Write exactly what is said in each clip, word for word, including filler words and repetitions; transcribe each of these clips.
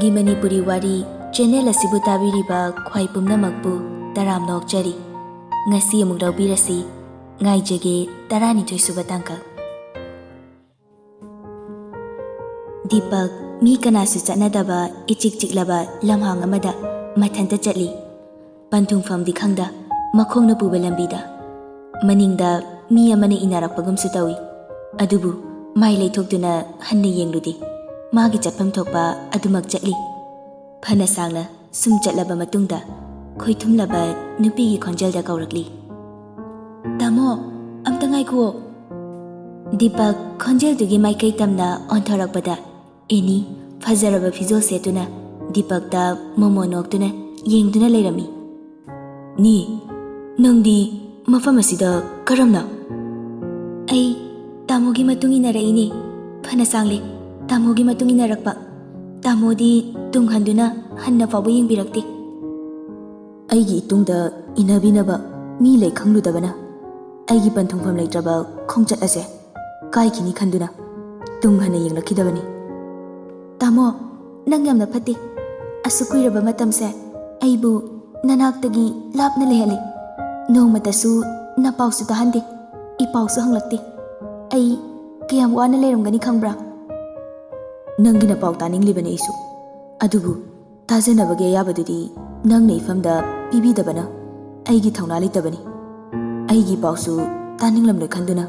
ꯒꯤ ꯃꯅꯤꯄꯨꯔꯤ ꯋꯥꯔꯤ ꯆꯦꯅꯦꯜ ꯑꯁꯤꯕꯨ ꯇꯥꯕꯤꯔꯤꯕ ꯈ꯭ꯋꯥꯏ ꯄꯨꯝꯅꯃꯛꯄꯨ ꯇꯔꯥꯝꯅ ꯑꯣꯛꯆꯔꯤ꯫ ꯉꯁꯤ ꯑꯃꯨꯛ ꯂꯧꯕꯤꯔꯁꯤ, ꯉꯥꯏꯖꯒꯦ, ꯇꯔꯥꯅꯤꯊꯣꯏ ꯁꯨꯕ ꯇꯥꯡꯀꯛ꯫ ꯗꯤꯄꯛ ꯃꯤ ꯀꯅꯥꯁꯨ ꯆꯠꯅꯗꯕ ꯏꯆꯤꯛ ꯆꯤꯛꯂꯕ ꯂꯝꯍꯥꯡ ꯑꯃꯗ ꯃꯊꯟꯇ ꯆꯠꯂꯤ꯫ ꯄꯟꯊꯨꯡꯐꯝꯗꯤ ꯈꯪꯗ, ꯃꯈꯣꯡꯅ ꯄꯨꯕ ꯂꯝꯕꯤꯗ ꯃꯅꯤꯡꯗ ꯃꯤ ꯑꯃꯅ ꯏꯟꯅꯔꯛꯄꯒꯨꯝꯁꯨ ꯇꯧꯏ꯫ ꯑꯗꯨꯕꯨ ꯃꯥꯏ ꯂꯩꯊꯣꯛꯇꯨꯅ ꯍꯟꯅ ꯌꯦꯡꯂꯨꯗꯦ꯫ ꯃꯥꯒꯤ ꯆꯠꯐꯝ ꯊꯣꯛꯄ ꯑꯗꯨꯃꯛ ꯆꯠꯂꯤ꯫ ꯐꯅ ꯁꯥꯡꯅ ꯁꯨꯝ ꯆꯠꯂꯕ ꯃꯇꯨꯡꯗ ꯈꯣꯏꯊꯨꯝꯂꯕ ꯅꯨꯄꯤꯒꯤ ꯈꯣꯟꯖꯦꯜꯗ ꯀꯧꯔꯛꯂꯤ, "ꯇꯥꯃꯣ, ꯑꯝꯇ ꯉꯥꯏꯈꯨꯑꯣ!" ꯗꯤꯄꯛ ꯈꯣꯟꯖꯦꯜꯗꯨꯒꯤ ꯃꯥꯏꯀꯩ ꯇꯝꯅ ꯑꯣꯟꯊꯣꯔꯛꯄꯗ ꯑꯦꯅꯤ ꯐꯖꯔꯕ ꯐꯤꯖꯣꯜ ꯁꯦꯠꯇꯨꯅ ꯗꯤꯄꯛꯇ ꯃꯣꯃꯣꯟ ꯅꯣꯛꯇꯨꯅ ꯌꯦꯡꯗꯨꯅ ꯂꯩꯔꯝꯃꯤ꯫ "ꯅꯤ, ꯅꯪꯗꯤ ꯃꯐꯝ ꯑꯁꯤꯗ ꯀꯔꯝꯅ?" "ꯑꯩ ꯇꯥꯃꯣꯒꯤ ꯃꯇꯨꯡ ꯏꯟꯅꯔꯛꯏꯅꯦ꯫ ꯐꯅ ꯁꯥꯡꯂꯦ ꯇꯥꯃꯣꯒꯤ ꯃꯇꯨꯡ ꯏꯟꯅꯔꯛꯄ꯫ ꯇꯥꯃꯣꯗꯤ ꯇꯨꯡ ꯍꯟꯗꯨꯅ ꯍꯟꯅ ꯐꯥꯎꯕ ꯌꯦꯡꯕꯤꯔꯛꯇꯦ꯫" "ꯑꯩꯒꯤ ꯏꯇꯨꯡꯗ ꯏꯟꯅꯕꯤꯅꯕ ꯃꯤ ꯂꯩ ꯈꯪꯂꯨꯗꯕꯅ ꯑꯩꯒꯤ ꯄꯟꯊꯨꯡꯐꯝ ꯂꯩꯇ꯭ꯔꯕ ꯈꯣꯡꯆꯠ ꯑꯁꯦ ꯀꯥꯏꯈꯤꯅꯤ ꯈꯟꯗꯨꯅ ꯇꯨꯡ ꯍꯟꯅ ꯌꯦꯡꯂꯛꯈꯤꯗꯕꯅꯤ꯫" "ꯇꯥꯃꯣ, ꯅꯪ ꯌꯥꯝꯅ ꯐꯠꯇꯦ꯫ ꯑꯁꯨꯛ ꯀꯨꯏꯔꯕ ꯃꯇꯝꯁꯦ ꯑꯩꯕꯨ ꯅꯅꯥꯛꯇꯒꯤ ꯂꯥꯞꯅ ꯂꯩꯍꯜꯂꯤ꯫ ꯅꯣꯡꯃꯇꯁꯨ ꯅꯄꯥꯎꯁꯨ ꯇꯥꯍꯟꯗꯦ, ꯏꯄꯥꯎꯁꯨ ꯍꯪꯂꯛꯇꯦ꯫ ꯑꯩ ꯀꯌꯥꯝ ꯋꯥꯅ ꯂꯩꯔꯝꯒꯅꯤ ꯈꯪꯕ꯭ꯔꯥ?" "ꯅꯪꯒꯤ ꯅꯄꯥꯎ ꯇꯥꯅꯤꯡꯂꯤꯕꯅꯤ ꯑꯩꯁꯨ꯫ ꯑꯗꯨꯕꯨ ꯇꯥꯖꯅꯕꯒꯤ ꯑꯌꯥꯕꯗꯨꯗꯤ ꯅꯪꯅ ꯏꯐꯝꯗ ꯄꯤꯕꯤꯗꯕꯅ ꯑꯩꯒꯤ ꯊꯧꯅꯥ ꯂꯩꯇꯕꯅꯤ꯫ ꯑꯩꯒꯤ ꯄꯥꯎꯁꯨ ꯇꯥꯅꯤꯡꯂꯝꯂꯣꯏ ꯈꯟꯗꯨꯅ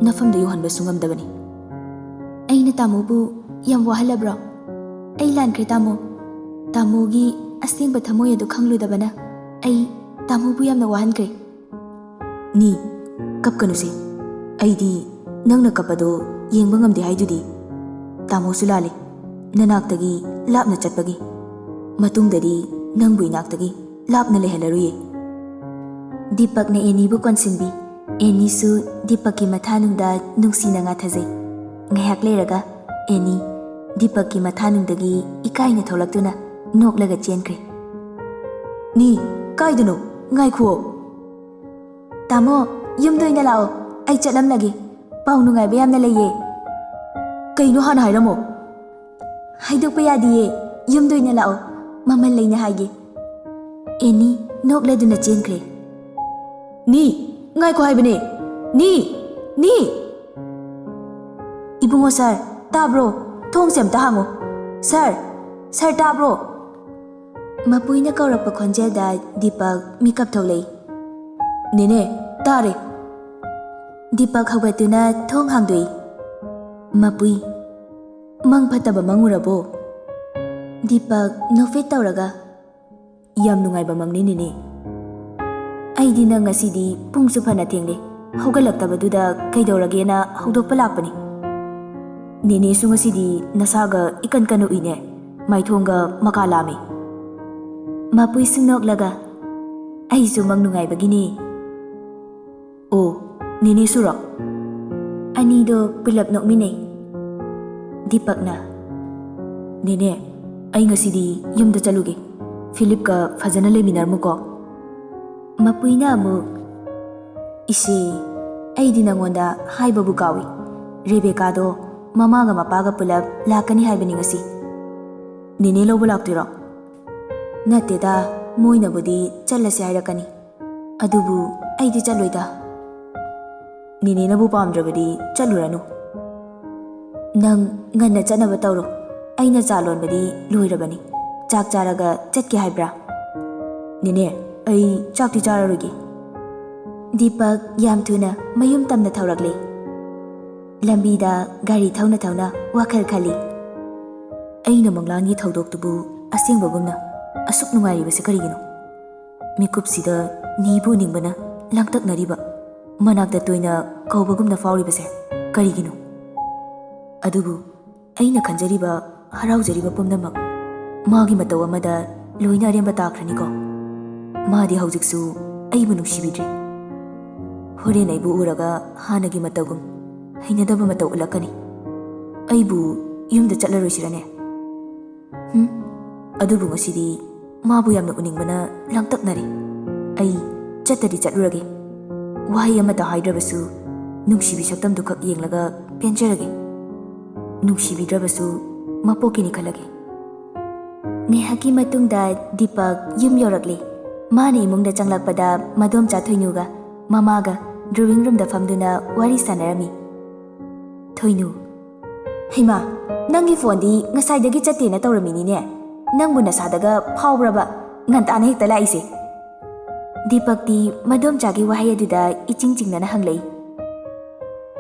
ꯅꯐꯝꯗ ꯌꯧꯍꯟꯕꯁꯨ ꯉꯝꯗꯕꯅꯤ꯫" "ꯑꯩꯅ ꯇꯥꯃꯣꯕꯨ ꯌꯥꯝ ꯋꯥꯍꯜꯂꯕ꯭ꯔꯣ? ꯑꯩ ꯂꯥꯟꯈ꯭ꯔꯦ ꯇꯥꯃꯣ꯫ ꯇꯥꯃꯣꯒꯤ ꯑꯁꯦꯡꯕ ꯊꯃꯣꯏ ꯑꯗꯨ ꯈꯪꯂꯨꯗꯕꯅ ꯑꯩ ꯇꯥꯃꯣꯕꯨ ꯌꯥꯝꯅ ꯋꯥꯍꯟꯈ꯭ꯔꯦ꯫" "ꯅꯤ, ꯀꯞꯀꯅꯨꯁꯦ꯫ ꯑꯩꯗꯤ ꯅꯪꯅ ꯀꯞꯄꯗꯣ ꯌꯦꯡꯕ ꯉꯝꯗꯦ ꯍꯥꯏꯗꯨꯗꯤ꯫ ꯇꯥꯃꯣꯁꯨ ꯂꯥꯜꯂꯦ꯫ ꯅꯅꯥꯛꯇꯒꯤ ꯂꯥꯞꯅ ꯆꯠꯄꯒꯤ꯫ ꯃꯇꯨꯡꯗꯗꯤ ꯅꯪꯕꯨ ꯏꯅꯥꯛꯇꯒꯤ ꯂꯥꯞꯅ ꯂꯩꯍꯜꯂꯔꯣꯏꯌꯦ꯫" ꯗꯤꯄꯛꯅ ꯑꯦꯅꯤꯕꯨ ꯀꯣꯟꯁꯤꯟꯕꯤ꯫ ꯑꯦꯅꯤꯁꯨ ꯗꯤꯄꯛꯀꯤ ꯃꯊꯥꯅꯨꯡꯗ ꯅꯨꯡꯁꯤꯅ ꯉꯥꯊꯖꯩ꯫ ꯉꯥꯏꯍꯥꯛ ꯂꯩꯔꯒ ꯑꯦꯅꯤ ꯗꯤꯄꯛꯀꯤ ꯃꯊꯥꯅꯨꯡꯗꯒꯤ ꯏꯀꯥꯏꯅ ꯊꯣꯛꯂꯛꯇꯨꯅ ꯅꯣꯛꯂꯒ ꯆꯦꯟꯈ꯭ꯔꯦ꯫ "ꯅꯤ, ꯀꯥꯏꯗꯅꯣ? ꯉꯥꯏꯈꯨꯑꯣ꯫" "ꯇꯥꯃꯣ, ꯌꯨꯝꯗ ꯑꯣꯏꯅ ꯂꯥꯛꯑꯣ, ꯑꯩ ꯆꯠꯂꯝꯂꯒꯦ꯫ ꯄꯥꯎ ꯅꯨꯡꯉꯥꯏꯕ ꯌꯥꯝꯅ ꯂꯩꯌꯦ꯫" "ꯀꯩꯅꯣ ꯍꯥꯟꯅ ꯍꯥꯏꯔꯝꯃꯣ꯫" "ꯍꯥꯏꯗꯣꯛꯄ ꯌꯥꯗꯤꯌꯦ, ꯌꯨꯝꯗ ꯑꯣꯏꯅ ꯂꯥꯛꯑꯣ, ꯃꯃꯜ ꯂꯩꯅ ꯍꯥꯏꯒꯦ꯫ ꯑꯦꯅꯤ ꯅꯣꯛꯂꯗꯨꯅ ꯆꯦꯟꯈ꯭ꯔꯦ꯫ "ꯅꯤ, ꯉꯥꯏꯈꯣ ꯍꯥꯏꯕꯅꯦ꯫ ꯅꯤ, ꯅꯤ!" "ꯏꯕꯨꯡꯉꯣ ꯁꯥꯔ, ꯇꯥꯕ꯭ꯔꯣ? ꯊꯣꯡꯁꯦ ꯑꯝꯇ ꯍꯥꯡꯉꯣ꯫ ꯁꯥꯔ, ꯁꯥꯔ, ꯇꯥꯕ꯭ꯔꯣ?" ꯃꯄꯨꯏꯅ ꯀꯧꯔꯛꯄ ꯈꯣꯟꯖꯦꯜꯗ ꯗꯤꯄꯛ ꯃꯤꯀꯞ ꯊꯣꯛꯂꯛꯏ꯫ "ꯅꯦꯅꯦ, ꯇꯥꯔꯦ!" ꯗꯤꯄꯛ ꯍꯧꯒꯠꯇꯨꯅ ꯊꯣꯡ ꯍꯥꯡꯗꯣꯛꯏ꯫ ꯃꯄꯨꯏ, "ꯃꯪ ꯐꯠꯇꯕ ꯃꯪꯉꯨꯔꯕꯣ?" ꯗꯤꯄꯛ ꯅꯣꯛꯐꯦꯠ ꯇꯧꯔꯒ, "ꯌꯥꯝ ꯅꯨꯡꯉꯥꯏꯕ ꯃꯪꯅꯤ, ꯅꯦꯅꯦ꯫ ꯑꯩꯗꯤ ꯅꯪ ꯉꯁꯤꯗꯤ ꯄꯨꯡꯁꯨ ꯐꯅ ꯊꯦꯡꯂꯦ, ꯍꯧꯒꯠꯂꯛꯇꯕꯗꯨꯗ ꯀꯩꯗꯧꯔꯒꯦꯅ ꯍꯧꯗꯣꯛꯄ ꯂꯥꯛꯄꯅꯤ꯫ ꯅꯦꯅꯦꯁꯨ ꯉꯁꯤꯗꯤ ꯅꯁꯥꯒ ꯏꯀꯟ ꯀꯟꯅ ꯎꯏꯅꯦ, ꯃꯥꯏꯊꯣꯡꯒ ꯃꯀꯥ ꯂꯥꯝꯃꯤ꯫" ꯃꯄꯨꯏꯁꯨ ꯅꯣꯛꯂꯒ, "ꯑꯩꯁꯨ ꯃꯪ ꯅꯨꯡꯉꯥꯏꯕꯒꯤꯅꯤ꯫" "ꯑꯣ, ꯅꯦꯅꯦꯁꯨꯔꯣ?" ꯑꯅꯤꯗꯣ ꯄꯨꯂꯞ ꯅꯣꯛꯃꯤꯟꯅꯩ꯫ ꯗꯤꯄꯛꯅ, "ꯅꯦꯅꯦ, ꯑꯩ ꯉꯁꯤꯗꯤ ꯌꯨꯝꯗ ꯆꯠꯂꯨꯒꯦ꯫ ꯐꯤꯂꯤꯞꯀ ꯐꯖꯅ ꯂꯩꯃꯤꯟꯅꯔꯝꯃꯨꯀꯣ꯫" ꯃꯄꯨꯏꯅ ꯑꯃꯨꯛ, "ꯏꯆꯦ, ꯑꯩꯗꯤ ꯅꯉꯣꯟꯗ ꯍꯥꯏꯕꯕꯨ ꯀꯥꯎꯏ꯫ ꯔꯦꯕꯦꯀꯥꯗꯣ ꯃꯃꯥꯒ ꯃꯄꯥꯒ ꯄꯨꯂꯞ ꯂꯥꯛꯀꯅꯤ ꯍꯥꯏꯕꯅꯤ ꯉꯁꯤ꯫ ꯅꯦꯅꯦ ꯂꯧꯕ ꯂꯥꯛꯇꯣꯏꯔꯣ?" "ꯅꯠꯇꯦꯗ, ꯃꯣꯏꯅꯕꯨꯗꯤ ꯆꯠꯂꯁꯦ ꯍꯥꯏꯔꯛꯀꯅꯤ꯫ ꯑꯗꯨꯕꯨ ꯑꯩꯗꯤ ꯆꯠꯂꯣꯏꯗ꯫" "ꯅꯦꯅꯦꯅꯕꯨ ꯄꯥꯝꯗ꯭ꯔꯕꯗꯤ ꯆꯠꯂꯨꯔꯅꯨ꯫ ꯅꯪ ꯉꯟꯅ ꯆꯠꯅꯕ ꯇꯧꯔꯣ꯫ ꯑꯩꯅ ꯆꯥ ꯂꯣꯟꯕꯗꯤ ꯂꯣꯏꯔꯕꯅꯤ꯫ ꯆꯥꯛ ꯆꯥꯔꯒ ꯆꯠꯀꯦ ꯍꯥꯏꯕ꯭ꯔꯥ?" "ꯅꯦꯅꯦ, ꯑꯩ ꯆꯥꯛꯇꯤ ꯆꯥꯔꯔꯣꯏꯒꯦ꯫" ꯗꯤꯄꯛ ꯌꯥꯝ ꯊꯨꯅ ꯃꯌꯨꯝ ꯇꯝꯅ ꯊꯧꯔꯛꯂꯦ꯫ ꯂꯝꯕꯤꯗ ꯒꯥꯔꯤ ꯊꯧꯅ ꯊꯧꯅ ꯋꯥꯈꯜ ꯈꯜꯂꯤ꯫ "ꯑꯩꯅ ꯃꯪꯂꯥꯟꯒꯤ ꯊꯧꯗꯣꯛꯇꯨꯕꯨ ꯑꯁꯦꯡꯕꯒꯨꯝꯅ ꯑꯁꯨꯛ ꯅꯨꯡꯉꯥꯏꯔꯤꯕꯁꯦ ꯀꯔꯤꯒꯤꯅꯣ? ꯃꯤꯀꯨꯞꯁꯤꯗ ꯅꯤꯕꯨ ꯅꯤꯡꯕꯅ ꯂꯥꯡꯇꯛꯅꯔꯤꯕ, ꯃꯅꯥꯛꯇ ꯇꯣꯏꯅ ꯀꯧꯕꯒꯨꯝꯅ ꯐꯥꯎꯔꯤꯕꯁꯦ ꯀꯔꯤꯒꯤꯅꯣ? ꯑꯗꯨꯕꯨ ꯑꯩꯅ ꯈꯟꯖꯔꯤꯕ, ꯍꯔꯥꯎꯖꯔꯤꯕ ꯄꯨꯝꯅꯃꯛ ꯃꯥꯒꯤ ꯃꯇꯧ ꯑꯃꯗ ꯂꯣꯏꯅ ꯑꯔꯦꯝꯕ ꯇꯥꯈ꯭ꯔꯅꯤꯀꯣ꯫ ꯃꯥꯗꯤ ꯍꯧꯖꯤꯛꯁꯨ ꯑꯩꯕꯨ ꯅꯨꯡꯁꯤꯕꯤꯗ꯭ꯔꯤ꯫ ꯍꯣꯔꯦꯟ ꯑꯩꯕꯨ ꯎꯔꯒ ꯍꯥꯟꯅꯒꯤ ꯃꯇꯧꯒꯨꯝ ꯍꯩꯅꯗꯕ ꯃꯇꯧ ꯎꯠꯂꯛꯀꯅꯤ꯫ ꯑꯩꯕꯨ ꯌꯨꯝꯗ ꯆꯠꯂꯔꯣꯏꯁꯤꯔꯅꯦ? ꯍꯨꯝ? ꯑꯗꯨꯕꯨ ꯉꯁꯤꯗꯤ ꯃꯥꯕꯨ ꯌꯥꯝꯅ ꯎꯅꯤꯡꯕꯅ ꯂꯥꯡꯇꯛꯅꯔꯦ꯫ ꯑꯩ ꯆꯠꯇꯗꯤ ꯆꯠꯂꯨꯔꯒꯦ꯫ ꯋꯥꯍꯩ ꯑꯃꯠꯇ ꯍꯥꯏꯗ꯭ꯔꯕꯁꯨ ꯅꯨꯡꯁꯤꯕꯤ ꯁꯛꯇꯝꯗꯨꯈꯛ ꯌꯦꯡꯂꯒ ꯄꯦꯟꯖꯔꯒꯦ꯫ ꯅꯨꯡꯁꯤꯕꯤꯗ꯭ꯔꯕꯁꯨ ꯃꯄꯣꯛꯀꯤꯅꯤ ꯈꯜꯂꯒꯦ꯫" ꯉꯥꯏꯍꯥꯛꯀꯤ ꯃꯇꯨꯡꯗ ꯗꯤꯄꯛ ꯌꯨꯝ ꯌꯧꯔꯛꯂꯦ꯫ ꯃꯥꯅ ꯏꯃꯨꯡꯗ ꯆꯪꯂꯛꯄꯗ ꯃꯗꯣꯝꯆꯥ ꯊꯣꯏꯅꯨꯒ ꯃꯃꯥꯒ drawing roomꯗ ꯐꯝꯗꯨꯅ ꯋꯥꯔꯤ ꯁꯥꯟꯅꯔꯝꯃꯤ꯫ ꯊꯣꯏꯅꯨ, "ꯍꯩꯃꯥ, ꯅꯪꯒꯤ phoneꯗꯤ ꯉꯁꯥꯏꯗꯒꯤ ꯆꯠꯇꯦꯅ ꯇꯧꯔꯝꯃꯤꯅꯤꯅꯦ꯫ ꯅꯪꯕꯨ ꯅꯁꯥꯗꯒ ꯐꯥꯎꯕ꯭ꯔꯕ ꯉꯟꯇꯥꯅ ꯍꯦꯛꯇ ꯂꯥꯛꯏꯁꯦ?" ꯗꯤꯄꯛꯇꯤ ꯃꯗꯣꯝꯆꯥꯒꯤ ꯋꯥꯍꯩ ꯑꯗꯨꯗ ꯏꯆꯤꯡ ꯆꯤꯡꯅꯅ ꯍꯪꯂꯛꯏ꯫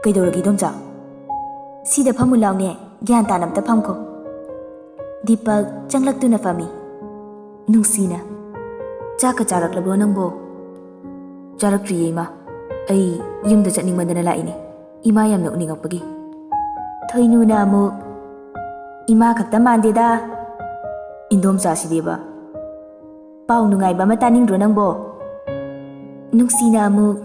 "ꯀꯩꯗꯧꯔꯒꯦ ꯏꯗꯣꯝꯆꯥ?" "ꯁꯤꯗ ꯐꯝꯃꯨ ꯂꯥꯎꯅꯦ, ꯒ꯭ꯌꯥꯟ ꯇꯥꯅ ꯑꯝꯇ ꯐꯝꯈꯣ꯫" ꯗꯤꯄꯛ ꯆꯪꯂꯛꯇꯨꯅ ꯐꯝꯃꯤ꯫ ꯅꯨꯡꯁꯤꯅ, "ꯆꯥꯛꯀ ꯆꯥꯔꯛꯂꯕ꯭ꯔꯣ ꯅꯪꯕꯣ?" "ꯆꯥꯔꯛꯇ꯭ꯔꯤꯌꯦ ꯏꯃꯥ, ꯑꯩ ꯌꯨꯝꯗ ꯆꯠꯅꯤꯡꯃꯟꯗꯅ ꯂꯥꯛꯏꯅꯦ, ꯏꯃꯥ ꯌꯥꯝꯅ ꯎꯅꯤꯡꯉꯛꯄꯒꯤ꯫" ꯊꯣꯏꯅꯨꯅ ꯑꯃꯨꯛ, "ꯏꯃꯥ ꯈꯛꯇ ꯃꯥꯟꯗꯦꯗ, ꯏꯟꯗꯣꯝꯆꯥꯁꯤꯗꯤꯕ꯫ ꯄꯥꯎ ꯅꯨꯡꯉꯥꯏꯕ ꯑꯃ ꯇꯥꯅꯤꯡꯗ꯭ꯔꯣ ꯅꯪꯕꯣ?" ꯅꯨꯡꯁꯤꯅ ꯑꯃꯨꯛ,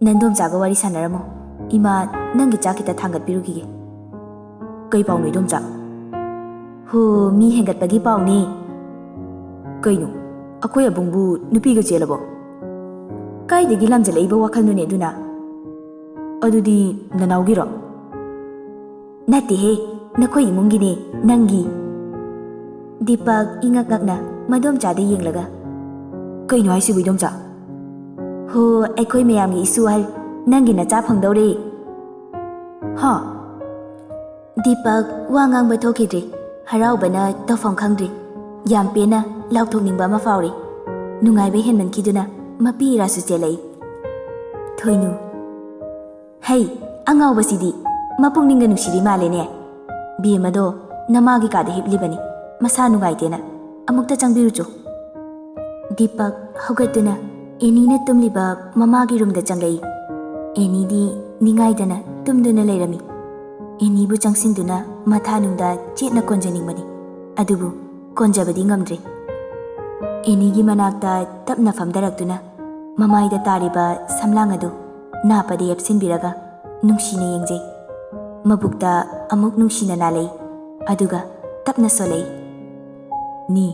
"ꯅꯟꯗꯣꯝꯆꯥꯒ ꯋꯥꯔꯤ ꯁꯥꯟꯅꯔꯝꯃꯣ, ꯏꯃꯥ ꯅꯪꯒꯤ ꯆꯥꯛ ꯈꯤꯇ ꯊꯥꯡꯒꯠꯄꯤꯔꯨꯈꯤꯒꯦ꯫" "ꯀꯩ ꯄꯥꯎꯅꯣ ꯏꯗꯣꯝꯆꯥ?" "ꯍꯣ, ꯃꯤ ꯍꯦꯟꯒꯠꯄꯒꯤ ꯄꯥꯎꯅꯤ꯫" "ꯀꯩꯅꯣ, ꯑꯩꯈꯣꯏ ꯑꯕꯨꯡꯕꯨ ꯅꯨꯄꯤꯒ ꯆꯦꯜꯂꯕꯣ? ꯀꯥꯏꯗꯒꯤ ꯂꯥꯝꯖꯜꯂꯛꯏꯕ ꯋꯥꯈꯜꯅꯣꯅꯦ ꯑꯗꯨꯅ?" "ꯑꯗꯨꯗꯤ ꯅꯅꯥꯎꯒꯤꯔꯣ?" "ꯅꯠꯇꯦꯍꯦ, ꯅꯈꯣꯏ ꯏꯃꯨꯡꯒꯤꯅꯦ, ꯅꯪꯒꯤ꯫" ꯗꯤꯄꯛ ꯏꯉꯛ ꯉꯛꯅ ꯃꯗꯣꯝꯆꯥꯗ ꯌꯦꯡꯂꯒ, "ꯀꯩꯅꯣ ꯍꯥꯏꯁꯤꯕꯨ ꯏꯗꯣꯝꯆꯥ?" "ꯍꯣ, ꯑꯩꯈꯣꯏ ꯃꯌꯥꯝꯒꯤ ꯏꯁꯨ ꯑꯍꯜ, ꯅꯪꯒꯤ ꯅꯆꯥ ꯐꯪꯗꯧꯔꯦ꯫" "ꯍꯥ?" ꯗꯤꯄꯛ ꯋꯥ ꯉꯥꯡꯕ ꯊꯣꯛꯈꯤꯗ꯭ꯔꯦ꯫ ꯍꯔꯥꯎꯕꯅ ꯇꯧꯐꯝ ꯈꯪꯗ꯭ꯔꯦ꯫ ꯌꯥꯝ ꯄꯦꯟꯅ ꯂꯥꯎꯊꯣꯛꯅꯤꯡꯕ ꯑꯃ ꯐꯥꯎꯔꯦ꯫ ꯅꯨꯡꯉꯥꯏꯕ ꯍꯦꯟꯃꯟꯈꯤꯗꯨꯅ ꯃꯄꯤ ꯏꯔꯥꯁꯨ ꯆꯦꯜꯂꯛꯏ꯫ ꯊꯣꯏꯅꯨ, "ꯍꯩ, ꯑꯉꯥꯎꯕꯁꯤꯗꯤ ꯃꯄꯨꯛꯅꯤꯡꯒ ꯅꯨꯡꯁꯤꯔꯤ ꯃꯥꯜꯂꯦꯅꯦ꯫ ꯕꯦꯝꯃꯗꯣ ꯅꯃꯥꯒꯤ ꯀꯥꯗ ꯍꯤꯞꯂꯤꯕꯅꯤ, ꯃꯁꯥ ꯅꯨꯡꯉꯥꯏꯇꯦꯅ꯫ ꯑꯃꯨꯛꯇ ꯆꯪꯕꯤꯔꯨꯆꯣ꯫" ꯗꯤꯄꯛ ꯍꯧꯒꯠꯇꯨꯅ ꯑꯦꯅꯤꯅ ꯇꯨꯝꯂꯤꯕ ꯃꯃꯥꯒꯤ ꯔꯨꯝꯗ ꯆꯪꯂꯛꯏ꯫ ꯑꯦꯅꯤꯗꯤ ꯅꯤꯡꯉꯥꯏꯗꯅ ꯇꯨꯝꯗꯨꯅ ꯂꯩꯔꯝꯃꯤ꯫ ꯑꯦꯅꯤꯕꯨ ꯆꯪꯁꯤꯟꯗꯨꯅ ꯃꯊꯥꯅꯨꯡꯗ ꯆꯦꯠꯅ ꯀꯣꯟꯖꯅꯤꯡꯕꯅꯤ, ꯑꯗꯨꯕꯨ ꯀꯣꯟꯖꯕꯗꯤ ꯉꯝꯗ꯭ꯔꯦ꯫ ꯑꯦꯅꯤꯒꯤ ꯃꯅꯥꯛꯇ ꯇꯞꯅ ꯐꯝꯊꯔꯛꯇꯨꯅ ꯃꯃꯥꯏꯗ ꯇꯥꯔꯤꯕ ꯁꯝꯂꯥꯡ ꯑꯗꯨ ꯅꯥꯞꯄꯗ ꯌꯦꯞꯁꯤꯟꯕꯤꯔꯒ ꯅꯨꯡꯁꯤꯅ ꯌꯦꯡꯖꯩ꯫ ꯃꯕꯨꯛꯇ ꯑꯃꯨꯛ ꯅꯨꯡꯁꯤꯅ ꯅꯥꯜꯂꯛꯏ, ꯑꯗꯨꯒ ꯇꯞꯅ ꯁꯣꯜꯂꯛꯏ꯫ "ꯅꯤ,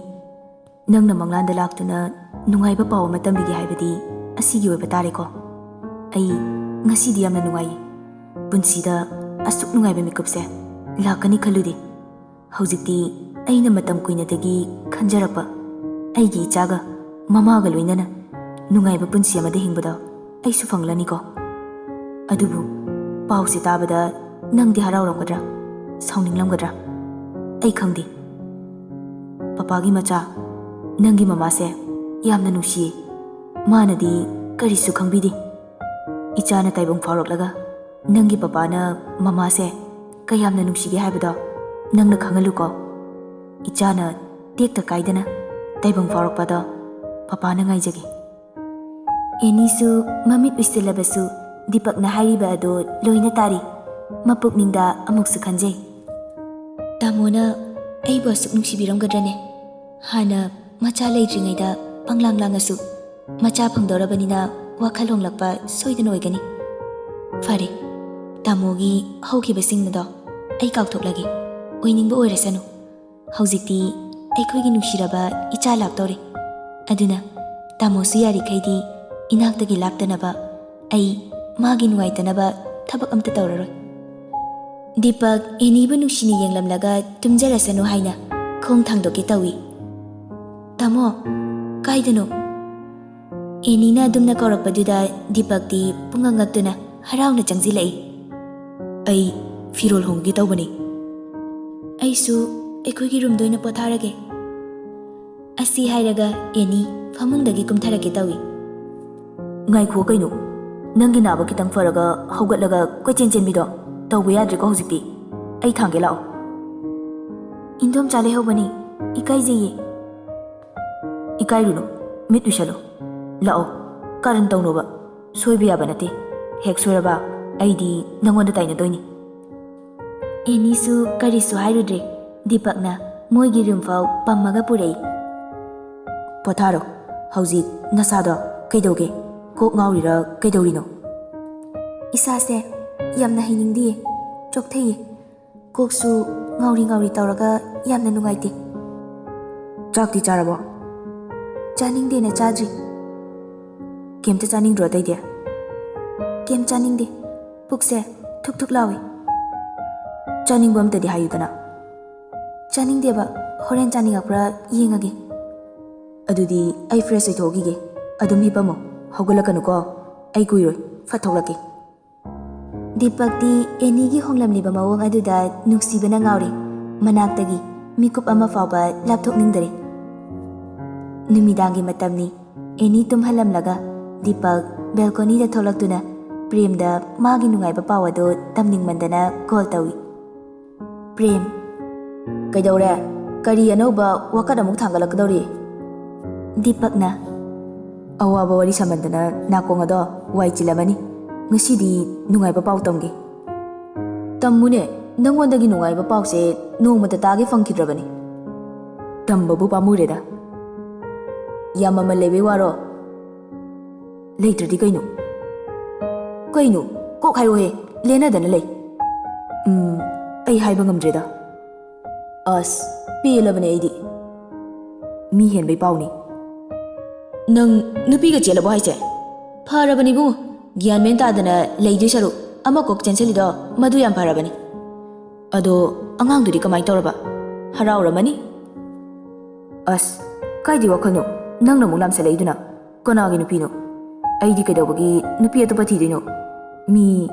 ꯅꯪꯅ ꯃꯪꯂꯥꯟꯗ ꯂꯥꯛꯇꯨꯅ ꯅꯨꯡꯉꯥꯏꯕ ꯄꯥꯎ ꯑꯃ ꯇꯝꯕꯤꯒꯦ ꯍꯥꯏꯕꯗꯤ ꯑꯁꯤꯒꯤ ꯑꯣꯏꯕ ꯇꯥꯔꯦꯀꯣ꯫ ꯑꯩ ꯉꯁꯤꯗꯤ ꯌꯥꯝꯅ ꯅꯨꯡꯉꯥꯏꯌꯦ꯫ ꯄꯨꯟꯁꯤꯗ ꯑꯁꯨꯛ ꯅꯨꯡꯉꯥꯏꯕ ꯃꯤꯀꯨꯞꯁꯦ ꯂꯥꯛꯀꯅꯤ ꯈꯜꯂꯨꯗꯦ꯫ ꯍꯧꯖꯤꯛꯇꯤ ꯑꯩꯅ ꯃꯇꯝ ꯀꯨꯏꯅꯗꯒꯤ ꯈꯟꯖꯔꯛꯄ ꯑꯩꯒꯤ ꯏꯆꯥꯒ ꯃꯃꯥꯒ ꯂꯣꯏꯅꯅ ꯅꯨꯡꯉꯥꯏꯕ ꯄꯨꯟꯁꯤ ꯑꯃꯗ ꯍꯤꯡꯕꯗꯣ ꯑꯩꯁꯨ ꯐꯪꯂꯅꯤꯀꯣ꯫ ꯑꯗꯨꯕꯨ ꯄꯥꯎꯁꯦ ꯇꯥꯕꯗ ꯅꯪꯗꯤ ꯍꯔꯥꯎꯔꯝꯒꯗ꯭ꯔꯥ, ꯁꯥꯎꯅꯤꯡꯂꯝꯒꯗ꯭ꯔꯥ? ꯑꯩ ꯈꯪꯗꯦ꯫ ꯄꯄꯥꯒꯤ ꯃꯆꯥ, ꯅꯪꯒꯤ ꯃꯃꯥꯁꯦ ꯌꯥꯝꯅ ꯅꯨꯡꯁꯤꯌꯦ꯫ ꯃꯥꯅꯗꯤ ꯀꯔꯤꯁꯨ ꯈꯪꯕꯤꯗꯦ꯫ ꯏꯆꯥꯅ ꯇꯥꯏꯕꯪ ꯐꯥꯎꯔꯛꯂꯒ ꯅꯪꯒꯤ ꯄꯄꯥꯅ ꯃꯃꯥꯁꯦ ꯀꯌꯥꯝꯅ ꯅꯨꯡꯁꯤꯒꯦ ꯍꯥꯏꯕꯗꯣ ꯅꯪꯅ ꯈꯪꯍꯜꯂꯨꯀꯣ꯫ ꯏꯆꯥꯅ ꯇꯦꯛꯇ ꯀꯥꯏꯗꯅ ꯇꯥꯏꯕꯪ ꯐꯥꯎꯔꯛꯄꯗꯣ ꯄꯄꯥꯅ ꯉꯥꯏꯖꯒꯦ꯫ ꯑꯦꯅꯤꯁꯨ ꯃꯃꯤꯠ ꯎꯏꯁꯤꯜꯂꯕꯁꯨ ꯗꯤꯄꯛꯅ ꯍꯥꯏꯔꯤꯕ ꯑꯗꯨ ꯂꯣꯏꯅ ꯇꯥꯔꯤ꯫ ꯃꯄꯨꯛꯅꯤꯡꯗ ꯑꯃꯨꯛꯁꯨ ꯈꯟꯖꯩ, "ꯇꯥꯃꯣꯅ ꯑꯩꯕꯨ ꯑꯁꯨꯛ ꯅꯨꯡꯁꯤꯕꯤꯔꯝꯒꯗ꯭ꯔꯅꯦ? ꯍꯥꯟꯅ ꯃꯆꯥ ꯂꯩꯇ꯭ꯔꯤꯉꯩꯗ ꯄꯪꯂꯥꯡ ꯂꯥꯡꯉꯁꯨ, ꯃꯆꯥ ꯐꯪꯗꯧꯔꯕꯅꯤꯅ ꯋꯥꯈꯜ ꯍꯣꯡꯂꯛꯄ ꯁꯣꯏꯗꯅ ꯑꯣꯏꯒꯅꯤ꯫ ꯐꯔꯦ, ꯇꯥꯃꯣꯒꯤ ꯍꯧꯈꯤꯕꯁꯤꯡ ꯑꯗꯣ ꯑꯩ ꯀꯥꯎꯊꯣꯛꯂꯒꯦ, ꯑꯣꯏꯅꯤꯡꯕ ꯑꯣꯏꯔꯁꯅꯨ꯫ ꯍꯧꯖꯤꯛꯇꯤ ꯑꯩꯈꯣꯏꯒꯤ ꯅꯨꯡꯁꯤꯔꯕ ꯏꯆꯥ ꯂꯥꯛꯇꯧꯔꯦ꯫ ꯑꯗꯨꯅ ꯇꯥꯃꯣꯁꯨ ꯌꯥꯔꯤꯈꯩꯗꯤ ꯏꯅꯥꯛꯇꯒꯤ ꯂꯥꯞꯇꯅꯕ ꯑꯩ ꯃꯥꯒꯤ ꯅꯨꯡꯉꯥꯏꯇꯅꯕ ꯊꯕꯛ ꯑꯝꯇ ꯇꯧꯔꯔꯣꯏ꯫" ꯗꯤꯄꯛ ꯑꯦꯅꯤꯕꯨ ꯅꯨꯡꯁꯤꯅ ꯌꯦꯡꯂꯝꯂꯒ ꯇꯨꯝꯖꯔꯁꯅꯨ ꯍꯥꯏꯅ ꯈꯣꯡ ꯊꯥꯡꯗꯣꯛꯀꯦ ꯇꯧꯏ꯫ "ꯇꯥꯃꯣ, ꯀꯥꯏꯗꯅꯣ?" ꯑꯦꯅꯤꯅ ꯑꯗꯨꯝꯅ ꯀꯧꯔꯛꯄꯗꯨꯗ ꯗꯤꯄꯛꯇꯤ ꯄꯨꯡꯉꯛ ꯉꯛꯇꯨꯅ ꯍꯔꯥꯎꯅ ꯆꯪꯁꯤꯜꯂꯛꯏ꯫ "ꯑꯩ ꯐꯤꯔꯣꯜ ꯍꯣꯡꯒꯦ ꯇꯧꯕꯅꯤ꯫" "ꯑꯩꯁꯨ ꯑꯩꯈꯣꯏꯒꯤ ꯔꯨꯝꯗ ꯑꯣꯏꯅ ꯄꯣꯊꯥꯔꯒꯦ꯫" ꯑꯁꯤ ꯍꯥꯏꯔꯒ ꯑꯦꯅꯤ ꯐꯃꯨꯡꯗꯒꯤ ꯀꯨꯝꯊꯔꯛꯀꯦ ꯇꯧꯏ꯫ "ꯉꯥꯏꯈꯣ ꯀꯩꯅꯣ, ꯅꯪꯒꯤ ꯅꯥꯕ ꯈꯤꯇꯪ ꯐꯔꯒ ꯍꯧꯒꯠꯂꯒ ꯀꯣꯏꯆꯦꯟ ꯆꯦꯟꯕꯤꯗꯣ ꯇꯧꯕ ꯌꯥꯗ꯭ꯔꯦꯀꯣ ꯍꯧꯖꯤꯛꯇꯤ꯫ ꯑꯩ ꯊꯥꯡꯒꯦ ꯂꯥꯛꯑꯣ꯫" "ꯏꯟꯗꯣꯝꯆꯥ ꯂꯩꯍꯧꯕꯅꯤ, ꯏꯀꯥꯏꯖꯩꯌꯦ꯫" "ꯏꯀꯥꯏꯔꯨꯅꯨ, ꯃꯤꯠ ꯎꯏꯁꯜꯂꯨ꯫ ꯂꯥꯛꯑꯣ, ꯀꯥꯔꯟ ꯇꯧꯅꯣꯕ꯫ ꯁꯣꯏꯕ ꯌꯥꯕ ꯅꯠꯇꯦ꯫ ꯍꯦꯛ ꯁꯣꯏꯔꯕ ꯑꯩꯗꯤ ꯅꯪꯉꯣꯟꯗ ꯇꯥꯏꯅꯗꯣꯏꯅꯤ꯫" ꯑꯦꯅꯤꯁꯨ ꯀꯔꯤꯁꯨ ꯍꯥꯏꯔꯨꯗ꯭ꯔꯦ꯫ ꯗꯤꯄꯛꯅ ꯃꯣꯏꯒꯤ ꯔꯨꯝ ꯐꯥꯎ ꯄꯝꯃꯒ ꯄꯨꯔꯛꯏ꯫ "ꯄꯣꯊꯥꯔꯣ꯫ ꯍꯧꯖꯤꯛ ꯅꯁꯥꯗꯣ ꯀꯩꯗꯧꯒꯦ? ꯀꯣꯛ ꯉꯥꯎꯔꯤꯔꯥ ꯀꯩꯗꯧꯔꯤꯅꯣ?" "ꯏꯁꯥꯁꯦ ꯌꯥꯝꯅ ꯍꯩꯅꯤꯡꯗꯤꯌꯦ, ꯆꯣꯛꯊꯩꯌꯦ꯫ ꯀꯣꯛꯁꯨ ꯉꯥꯎꯔꯤ ꯉꯥꯎꯔꯤ ꯇꯧꯔꯒ ꯌꯥꯝꯅ ꯅꯨꯡꯉꯥꯏꯇꯦ꯫" "ꯆꯥꯛꯇꯤ ꯆꯥꯔꯕꯣ?" "ꯆꯥꯅꯤꯡꯗꯦꯅ ꯆꯥꯗ꯭ꯔꯤ꯫" "ꯀꯩꯝꯇ ꯆꯥꯅꯤꯡꯗ꯭ꯔꯣ ꯑꯇꯩꯗꯤ?" "ꯀꯩꯝ ꯆꯥꯅꯤꯡꯗꯦ, ꯄꯨꯛꯁꯦ ꯊꯨꯛ ꯊꯨꯛ ꯂꯥꯎꯏ꯫" "ꯆꯥꯅꯤꯡꯕ ꯑꯝꯇꯗꯤ ꯍꯥꯏꯌꯨꯗꯅ꯫" ꯆꯥꯅꯤꯡꯗꯦꯕ꯫ ꯍꯣꯔꯦꯟ ꯆꯥꯅꯤꯡꯉꯛꯄ꯭ꯔꯥ ꯌꯦꯡꯉꯒꯦ꯫ ꯑꯗꯨꯗꯤ ꯑꯩ fresh ꯑꯣꯏꯊꯣꯛꯈꯤꯒꯦ꯫ ꯑꯗꯨꯝ ꯍꯤꯞꯄꯝꯃꯣ꯫ ꯍꯧꯒꯠꯂꯛꯀꯅꯨꯀꯣ꯫ ꯑꯩ ꯀꯨꯏꯔꯣꯏ꯫ ꯐꯠ ꯊꯣꯛꯂꯛꯀꯦ꯫ ꯗꯤꯄꯛꯇꯤ ꯑꯦꯅꯤꯒꯤ ꯍꯣꯡꯂꯝꯂꯤꯕ ꯃꯑꯣꯡ ꯑꯗꯨꯗ ꯅꯨꯡꯁꯤꯕꯅ ꯉꯥꯎꯔꯦ꯫ ꯃꯅꯥꯛꯇꯒꯤ ꯃꯤꯀꯨꯞ ꯑꯃ ꯐꯥꯎꯕ ꯂꯥꯞꯊꯣꯛꯅꯤꯡꯗꯔꯦ꯫ ꯅꯨꯃꯤꯗꯥꯡꯒꯤ ꯃꯇꯝꯅꯤ꯫ ꯑꯦꯅꯤ ꯇꯨꯝꯍꯜꯂꯝꯂꯒ ꯗꯤꯄꯛ balconyꯗ ꯊꯣꯛꯂꯛꯇꯨꯅ ꯄ꯭ꯔꯦꯝꯗ ꯃꯥꯒꯤ ꯅꯨꯡꯉꯥꯏꯕ ꯄꯥꯎ ꯑꯗꯨ ꯇꯝꯅꯤꯡꯃꯟꯗꯅ call ꯇꯧꯏ꯫ "ꯄ꯭ꯔꯦꯝ꯫" "ꯀꯩꯗꯧꯔꯦ? ꯀꯔꯤ ꯑꯅꯧꯕ ꯋꯥꯀꯠ ꯑꯃꯨꯛ ꯊꯥꯡꯒꯠꯂꯛꯀꯗꯧꯔꯤ?" ꯗꯤꯄꯛꯅ꯫ "ꯑꯋꯥꯕ ꯋꯥꯔꯤ ꯁꯥꯃꯟꯗꯅ ꯅꯥꯀꯣꯡ ꯑꯗꯣ ꯋꯥꯏ ꯆꯤꯜꯂꯝꯃꯅꯤ꯫ ꯉꯁꯤꯗꯤ ꯅꯨꯡꯉꯥꯏꯕ ꯄꯥꯎ ꯇꯝꯒꯦ꯫" "ꯇꯝꯃꯨꯅꯦ, ꯅꯪꯉꯣꯟꯗꯒꯤ ꯅꯨꯡꯉꯥꯏꯕ ꯄꯥꯎꯁꯦ ꯅꯣꯡꯃꯇ ꯇꯥꯒꯦ ꯐꯪꯈꯤꯗ꯭ꯔꯕꯅꯤ꯫" "ꯇꯝꯕꯕꯨ ꯄꯥꯝꯃꯨꯔꯦꯗ꯫" "ꯌꯥꯝ ꯃꯃꯜ ꯂꯩꯕꯩ ꯋꯥꯔꯣ?" "ꯂꯩꯇ꯭ꯔꯗꯤ ꯀꯩꯅꯣ?" "ꯀꯩꯅꯣ? ꯀꯣꯛ ꯍꯥꯏꯔꯣꯍꯦ, ꯂꯦꯟꯅꯗꯅ ꯂꯩ꯫" "ꯎꯝ, ꯑꯩ ꯍꯥꯏꯕ ꯉꯝꯗ꯭ꯔꯦꯗ꯫" "ꯑꯁ, ꯄꯦꯜꯂꯕꯅꯦ ꯑꯩꯗꯤ꯫ ꯃꯤ ꯍꯦꯟꯕꯩ ꯄꯥꯎꯅꯤ꯫" "ꯅꯪ ꯅꯨꯄꯤꯒ ꯆꯦꯜꯂꯕꯣ ꯍꯥꯏꯁꯦ? ꯐꯔꯕꯅꯤ ꯏꯕꯨꯡꯉꯣ, ꯒ꯭ꯌꯥꯟ ꯃꯦꯟ ꯇꯥꯗꯅ ꯂꯩꯗꯣꯏ ꯁꯔꯨꯛ ꯑꯃ ꯀꯣꯛ ꯆꯦꯟꯁꯤꯜꯂꯤꯗꯣ ꯃꯗꯨ ꯌꯥꯝ ꯐꯔꯕꯅꯤ꯫ ꯑꯗꯣ ꯑꯉꯥꯡꯗꯨꯗꯤ ꯀꯃꯥꯏꯅ ꯇꯧꯔꯕ? ꯍꯔꯥꯎꯔꯝꯃꯅꯤ꯫" "ꯑꯁ, ꯀꯥꯏꯗꯩ ꯋꯥꯈꯜꯅꯣ? ꯅꯪꯅ ꯑꯃꯨꯛ ꯂꯥꯝꯁꯜꯂꯛꯏꯗꯨꯅ꯫ ꯀꯅꯥꯒꯤ ꯅꯨꯄꯤꯅꯣ? ꯑꯩꯗꯤ ꯀꯩꯗꯧꯕꯒꯤ ꯅꯨꯄꯤ ꯑꯇꯣꯞꯄ ꯊꯤꯗꯣꯏꯅꯣ? ꯃꯤ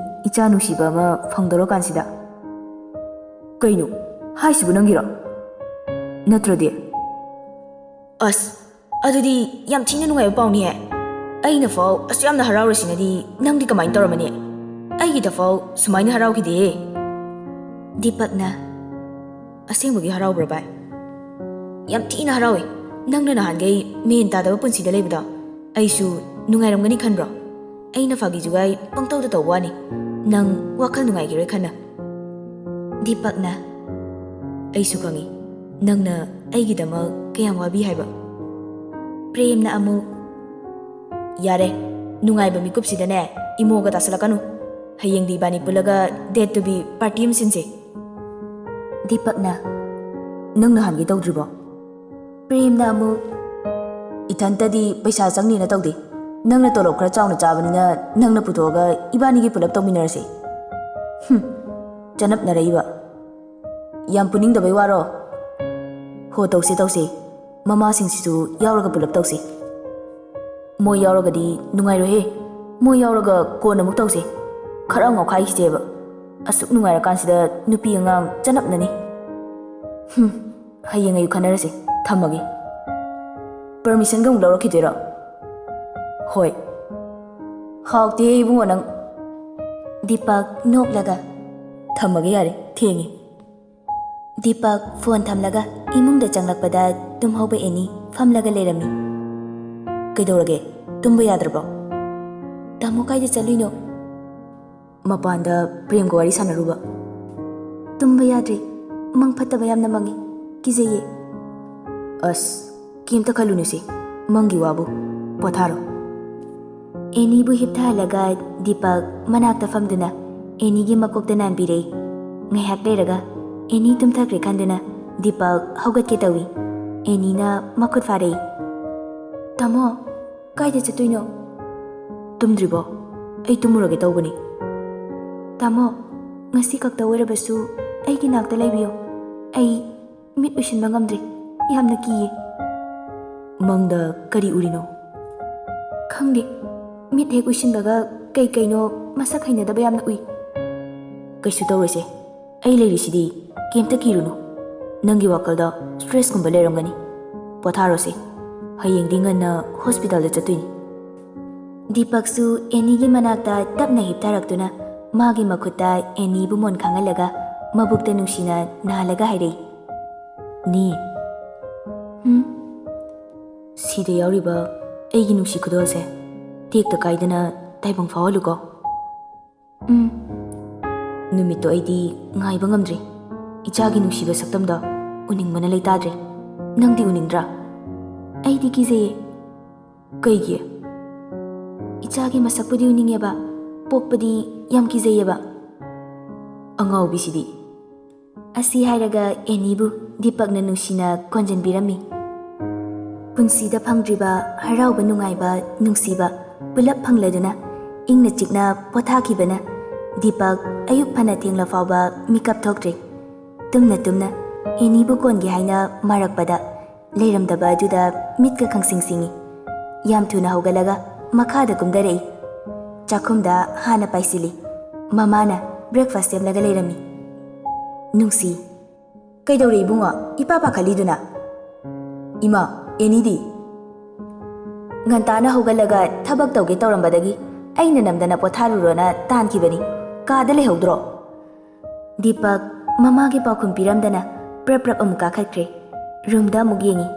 ꯏꯆꯥ ꯅꯨꯡꯁꯤꯕ ꯑꯃ ꯐꯪꯗꯣꯔꯀꯥꯟꯁꯤꯗ꯫" "ꯀꯩꯅꯣ ꯍꯥꯏꯁꯤꯕꯨ ꯅꯪꯒꯤꯔꯣ? ꯅꯠꯇ꯭ꯔꯗꯤ?" "ꯑꯁ, ꯑꯗꯨꯗꯤ ꯌꯥꯝ ꯊꯤꯅ ꯅꯨꯡꯉꯥꯏꯕ ꯄꯥꯎꯅꯤꯍꯦ꯫ ꯑꯩꯅ ꯐꯥꯎ ꯑꯁꯨꯛ ꯌꯥꯝꯅ ꯍꯔꯥꯎꯔꯤꯁꯤꯅꯗꯤ ꯅꯪꯗꯤ ꯀꯃꯥꯏꯅ ꯇꯧꯔꯝꯃꯅꯤ? ꯑꯩꯒꯤꯗ ꯐꯥꯎ ꯁꯨꯃꯥꯏꯅ ꯍꯔꯥꯎꯈꯤꯗꯦꯍꯦ꯫" ꯗꯤꯄꯛꯅ꯫ "ꯑꯁꯦꯡꯕꯒꯤ ꯍꯔꯥꯎꯕ꯭ꯔꯥ ꯚꯥꯏ?" "ꯌꯥꯝ ꯊꯤꯅ ꯍꯔꯥꯎꯏ꯫ ꯅꯪꯅ ꯅꯍꯥꯟꯈꯩ ꯃꯦꯟ ꯇꯥꯗꯕ ꯄꯨꯟꯁꯤꯗ ꯂꯩꯕꯗꯣ ꯑꯩꯁꯨ ꯅꯨꯡꯉꯥꯏꯔꯝꯒꯅꯤ ꯈꯟꯕ꯭ꯔꯣ? ꯑꯩꯅ ꯐꯥꯒꯤ ꯖꯨꯒꯥꯏ ꯄꯪꯇꯧꯗ ꯇꯧꯕ ꯋꯥꯅꯤ꯫ ꯅꯪ ꯋꯥꯈꯜ ꯅꯨꯡꯉꯥꯏꯈꯤꯔꯣꯏ ꯈꯟꯅ꯫" ꯗꯤꯄꯛꯅ꯫ "ꯑꯩꯁꯨ ꯈꯪꯏ, ꯅꯪꯅ ꯑꯩꯒꯤꯗꯃꯛ ꯀꯌꯥꯝ ꯋꯥꯕꯤ ꯍꯥꯏꯕ꯫" ꯄ꯭ꯔꯦꯝꯅ ꯑꯃꯨꯛ꯫ "ꯌꯥꯔꯦ, ꯅꯨꯡꯉꯥꯏꯕ ꯃꯤꯀꯨꯞꯁꯤꯗꯅꯦ ꯏꯃꯣꯒ ꯇꯥꯁꯜꯂꯛꯀꯅꯨ꯫ ꯍꯌꯦꯡꯗꯤ ꯏꯕꯥꯅꯤ ꯄꯨꯜꯂꯒ date to be party ꯑꯃ ꯁꯤꯟꯁꯦ꯫" ꯗꯤꯄꯛꯅ꯫ "ꯅꯪ ꯅꯍꯥꯟꯒꯤ ꯇꯧꯗ꯭ꯔꯤꯕꯣ?" ꯄ꯭ꯔꯦꯝꯅ ꯑꯃꯨꯛ꯫ "ꯏꯊꯟꯇꯗꯤ ꯄꯩꯁꯥ ꯆꯪꯅꯤꯅ ꯇꯧꯗꯦ꯫ ꯅꯪꯅ ꯇꯣꯂꯣꯞ ꯈꯔ ꯆꯥꯎꯅ ꯆꯥꯕꯅꯤꯅ ꯅꯪꯅ ꯄꯨꯊꯣꯛꯑꯒ ꯏꯕꯥꯅꯤꯒꯤ ꯄꯨꯂꯞ ꯇꯧꯃꯤꯟꯅꯔꯁꯦ꯫" "ꯍꯨꯝ, ꯆꯅꯞꯅꯔꯛꯏꯕ꯫ ꯌꯥꯝ ꯄꯨꯅꯤꯡꯗꯕꯩ ꯋꯥꯔꯣ? ꯍꯣ, ꯇꯧꯁꯦ, ꯇꯧꯁꯦ꯫ ꯃꯃꯥꯁꯤꯡꯁꯤꯁꯨ ꯌꯥꯎꯔꯒ ꯄꯨꯂꯞ ꯇꯧꯁꯦ꯫ ꯃꯣꯏ ꯌꯥꯎꯔꯒꯗꯤ ꯅꯨꯡꯉꯥꯏꯔꯣꯏꯍꯦ꯫ ꯃꯣꯏ ꯌꯥꯎꯔꯒ ꯀꯣꯟꯅ ꯑꯃꯨꯛ ꯇꯧꯁꯦ꯫ ꯈꯔ ꯉꯥꯎꯈꯥꯏꯈꯤꯁꯦꯕ꯫ ꯑꯁꯨꯛ ꯅꯨꯡꯉꯥꯏꯔꯀꯥꯟꯁꯤꯗ ꯅꯨꯄꯤ ꯑꯉꯥꯡ ꯆꯅꯞꯅꯅꯤ꯫ ꯍꯨꯝ, ꯍꯌꯦꯡ ꯑꯌꯨꯛ ꯈꯟꯅꯔꯁꯦ꯫ ꯊꯝꯃꯒꯦ꯫ ꯄꯔꯃꯤꯁꯟꯒ ꯑꯃꯨꯛ ꯂꯧꯔꯛꯈꯤꯗꯣꯏꯔꯣ? ꯍꯣꯏ꯫ ꯍꯥꯎꯇꯦ ꯏꯕꯨꯡꯉꯣ ꯅꯪ꯫ ꯗꯤꯄꯛ ꯅꯣꯛꯂꯒ, "ꯊꯝꯃꯒꯦ ꯌꯥꯔꯦ, ꯊꯦꯡꯉꯦ꯫" ꯗꯤꯄꯛ ꯐꯣꯟ ꯊꯝꯂꯒ ꯏꯃꯨꯡꯗ ꯆꯪꯂꯛꯄꯗ ꯇꯨꯝꯍꯧꯕ ꯑꯦꯅꯤ ꯐꯝꯂꯒ ꯂꯩꯔꯝꯃꯤ꯫ "ꯀꯩꯗꯧꯔꯒꯦ? ꯇꯨꯝꯕ ꯌꯥꯗ꯭ꯔꯕꯣ?" "ꯇꯥꯃꯣ ꯀꯥꯏꯗ ꯆꯠꯂꯨꯏꯅꯣ?" "ꯃꯄꯥꯟꯗ ꯄ꯭ꯔꯦꯝꯒ ꯋꯥꯔꯤ ꯁꯥꯟꯅꯔꯨꯕ꯫" "ꯇꯨꯝꯕ ꯌꯥꯗ꯭ꯔꯦ꯫ ꯃꯪ ꯐꯠꯇꯕ ꯌꯥꯝꯅ ꯃꯪꯉꯤ꯫ ꯀꯤꯖꯩꯌꯦ꯫" "ꯑꯁ, ꯀꯩꯝꯇ ꯈꯜꯂꯨꯅꯨꯁꯦ꯫ ꯃꯪꯒꯤ ꯋꯥꯕꯨ꯫ ꯄꯣꯊꯥꯔꯣ꯫" ꯑꯦꯅꯤꯕꯨ ꯍꯤꯞꯊꯍꯜꯂꯒ ꯗꯤꯄꯛ ꯃꯅꯥꯛꯇ ꯐꯝꯗꯨꯅ ꯑꯦꯅꯤꯒꯤ ꯃꯀꯣꯛꯇ ꯅꯥꯟꯕꯤꯔꯦ꯫ ꯉꯥꯏꯍꯥꯛ ꯂꯩꯔꯒ ꯑꯦꯅꯤ ꯇꯨꯝꯊꯈ꯭ꯔꯦ ꯈꯟꯗꯨꯅ ꯗꯤꯄꯛ ꯍꯧꯒꯠꯀꯦ ꯇꯧꯏ꯫ ꯑꯦꯅꯤꯅ ꯃꯈꯨꯠ ꯐꯥꯔꯛꯏ꯫ "ꯇꯥꯃꯣ, ꯀꯥꯏꯗ ꯆꯠꯇꯣꯏꯅꯣ?" "ꯇꯨꯝꯗ꯭ꯔꯤꯕꯣ? ꯑꯩ ꯇꯨꯝꯃꯨꯔꯒꯦ ꯇꯧꯕꯅꯤ꯫" "ꯇꯥꯃꯣ, ꯉꯁꯤ ꯈꯛꯇ ꯑꯣꯏꯔꯕꯁꯨ ꯑꯩꯒꯤ ꯅꯥꯛꯇ ꯂꯩꯕꯤꯌꯣ꯫ ꯑꯩ ꯃꯤꯠ ꯎꯏꯁꯤꯟꯕ ꯉꯝꯗ꯭ꯔꯦ꯫ ꯌꯥꯝꯅ ꯀꯤꯌꯦ꯫" "ꯃꯪꯗ ꯀꯔꯤ ꯎꯔꯤꯅꯣ?" "ꯈꯪꯗꯦ꯫ ꯃꯤꯠ ꯍꯦꯛ ꯎꯏꯁꯤꯟꯕꯒ ꯀꯩ ꯀꯩꯅꯣ ꯃꯁꯛ ꯍꯩꯅꯗꯕ ꯌꯥꯝꯅ ꯎꯏ꯫" "ꯀꯩꯁꯨ ꯇꯧꯔꯣꯏꯁꯦ꯫ ꯑꯩ ꯂꯩꯔꯤꯁꯤꯗꯤ꯫ ꯀꯩꯝꯇ ꯀꯤꯔꯨꯅꯨ꯫ ꯅꯪꯒꯤ ꯋꯥꯈꯜꯗ ꯁ꯭ꯇ꯭ꯔꯦꯁꯀꯨꯝꯕ ꯂꯩꯔꯝꯒꯅꯤ꯫ ꯄꯣꯊꯥꯔꯣꯁꯦ꯫ ꯍꯌꯦꯡꯗꯤ ꯉꯟꯅ ꯍꯣꯁꯄꯤꯇꯥꯜꯗ ꯆꯠꯇꯣꯏꯅꯤ꯫" ꯗꯤꯄꯛꯁꯨ ꯑꯦꯅꯤꯒꯤ ꯃꯅꯥꯛꯇ ꯇꯞꯅ ꯍꯤꯞꯊꯔꯛꯇꯨꯅ ꯃꯥꯒꯤ ꯃꯈꯨꯠꯇ ꯑꯦꯅꯤꯕꯨ ꯃꯣꯟ ꯈꯥꯡꯍꯜꯂꯒ ꯃꯕꯨꯛꯇ ꯅꯨꯡꯁꯤꯅ ꯅꯥꯜꯂꯒ ꯍꯥꯏꯔꯛꯏ꯫ "ꯅꯤ, ꯎꯝ? ꯁꯤꯗ ꯌꯥꯎꯔꯤꯕ ꯑꯩꯒꯤ ꯅꯨꯡꯁꯤ ꯈꯨꯗꯣꯜꯁꯦ ꯇꯦꯛꯇ ꯀꯥꯏꯗꯅ ꯇꯥꯏꯕꯪ ꯐꯥꯎꯍꯜꯂꯨꯀꯣ꯫" "ꯎꯝ꯫" "ꯅꯨꯃꯤꯠꯇꯣ ꯑꯩꯗꯤ ꯉꯥꯏꯕ ꯉꯝꯗ꯭ꯔꯦ꯫ ꯏꯆꯥꯒꯤ ꯅꯨꯡꯁꯤꯕ ꯁꯛꯇꯝꯗꯣ ꯎꯅꯤꯡꯕꯅ ꯂꯩꯇꯥꯗ꯭ꯔꯦ꯫ ꯅꯪꯗꯤ ꯎꯅꯤꯡꯗ꯭ꯔꯥ?" "ꯑꯩꯗꯤ ꯀꯤꯖꯩꯌꯦ꯫" "ꯀꯩꯒꯤ?" "ꯏꯆꯥꯒꯤ ꯃꯁꯛꯄꯨꯗꯤ ꯎꯅꯤꯡꯉꯦꯕ, ꯄꯣꯛꯄꯗꯤ ꯌꯥꯝ ꯀꯤꯖꯩꯌꯦꯕ꯫" "ꯑꯉꯥꯎꯕꯤꯁꯤꯗꯤ꯫" ꯑꯁꯤ ꯍꯥꯏꯔꯒ ꯑꯦꯅꯤꯕꯨ ꯗꯤꯄꯛꯅ ꯅꯨꯡꯁꯤꯅ ꯀꯣꯟꯖꯟꯕꯤꯔꯝꯃꯤ꯫ ꯄꯨꯟꯁꯤꯗ ꯐꯪꯗ꯭ꯔꯤꯕ ꯍꯔꯥꯎꯕ, ꯅꯨꯡꯉꯥꯏꯕ, ꯅꯨꯡꯁꯤꯕ ꯄꯨꯂꯞ ꯐꯪꯂꯗꯨꯅ ꯏꯪꯅ ꯆꯤꯛꯅ ꯄꯣꯊꯥꯈꯤꯕꯅ ꯗꯤꯄꯛ ꯑꯌꯨꯛ ꯐꯅ ꯊꯦꯡꯂ ꯐꯥꯎꯕ ꯃꯤꯀꯞ ꯊꯣꯛꯇ꯭ꯔꯤ꯫ ꯇꯨꯝꯅ ꯇꯨꯝꯅ ꯑꯦꯅꯤꯕꯨ ꯀꯣꯟꯒꯦ ꯍꯥꯏꯅ ꯃꯔꯛꯄꯗ ꯂꯩꯔꯝꯗꯕ ꯑꯗꯨꯗ ꯃꯤꯠꯀ ꯈꯪꯁꯤꯡ ꯁꯤꯡꯏ꯫ ꯌꯥꯝ ꯊꯨꯅ ꯍꯧꯒꯠꯂꯒ ꯃꯈꯥꯗ ꯀꯨꯝꯊꯔꯛꯏ꯫ ꯆꯥꯛꯈꯨꯝꯗ ꯍꯥꯟꯅ ꯄꯥꯏꯁꯤꯜꯂꯤ꯫ ꯃꯃꯥꯅ breakfast ꯁꯦꯝꯂꯒ ꯂꯩꯔꯝꯃꯤ꯫ ꯅꯨꯡꯁꯤ꯫ "ꯀꯩꯗꯧꯔꯦ ꯏꯕꯨꯡꯉꯣ? ꯏꯄꯥ ꯄꯥꯈꯠꯂꯤꯗꯨꯅ?" "ꯏꯃꯥ, ꯑꯦꯅꯤꯗꯤ?" "ꯉꯟꯇꯥꯅ ꯍꯧꯒꯠꯂꯒ ꯊꯕꯛ ꯇꯧꯒꯦ ꯇꯧꯔꯝꯕꯗꯒꯤ ꯑꯩꯅ ꯅꯝꯗꯅ ꯄꯣꯊꯥꯔꯨꯔꯣꯅ ꯇꯥꯟꯈꯤꯕꯅꯤ꯫ ꯀꯥꯗ ꯂꯩꯍꯧꯗ꯭ꯔꯣ?" ꯗꯤꯄꯛ ꯃꯃꯥꯒꯤ ꯄꯥꯎꯈꯨꯝ ꯄꯤꯔꯝꯗꯅ ꯄ꯭ꯔꯞ ꯄ꯭ꯔꯞ ꯑꯃꯨꯛ ꯀꯥꯈꯠꯈ꯭ꯔꯦ꯫ ꯔꯨꯝꯗ ꯑꯃꯨꯛ ꯌꯦꯡꯉꯤ꯫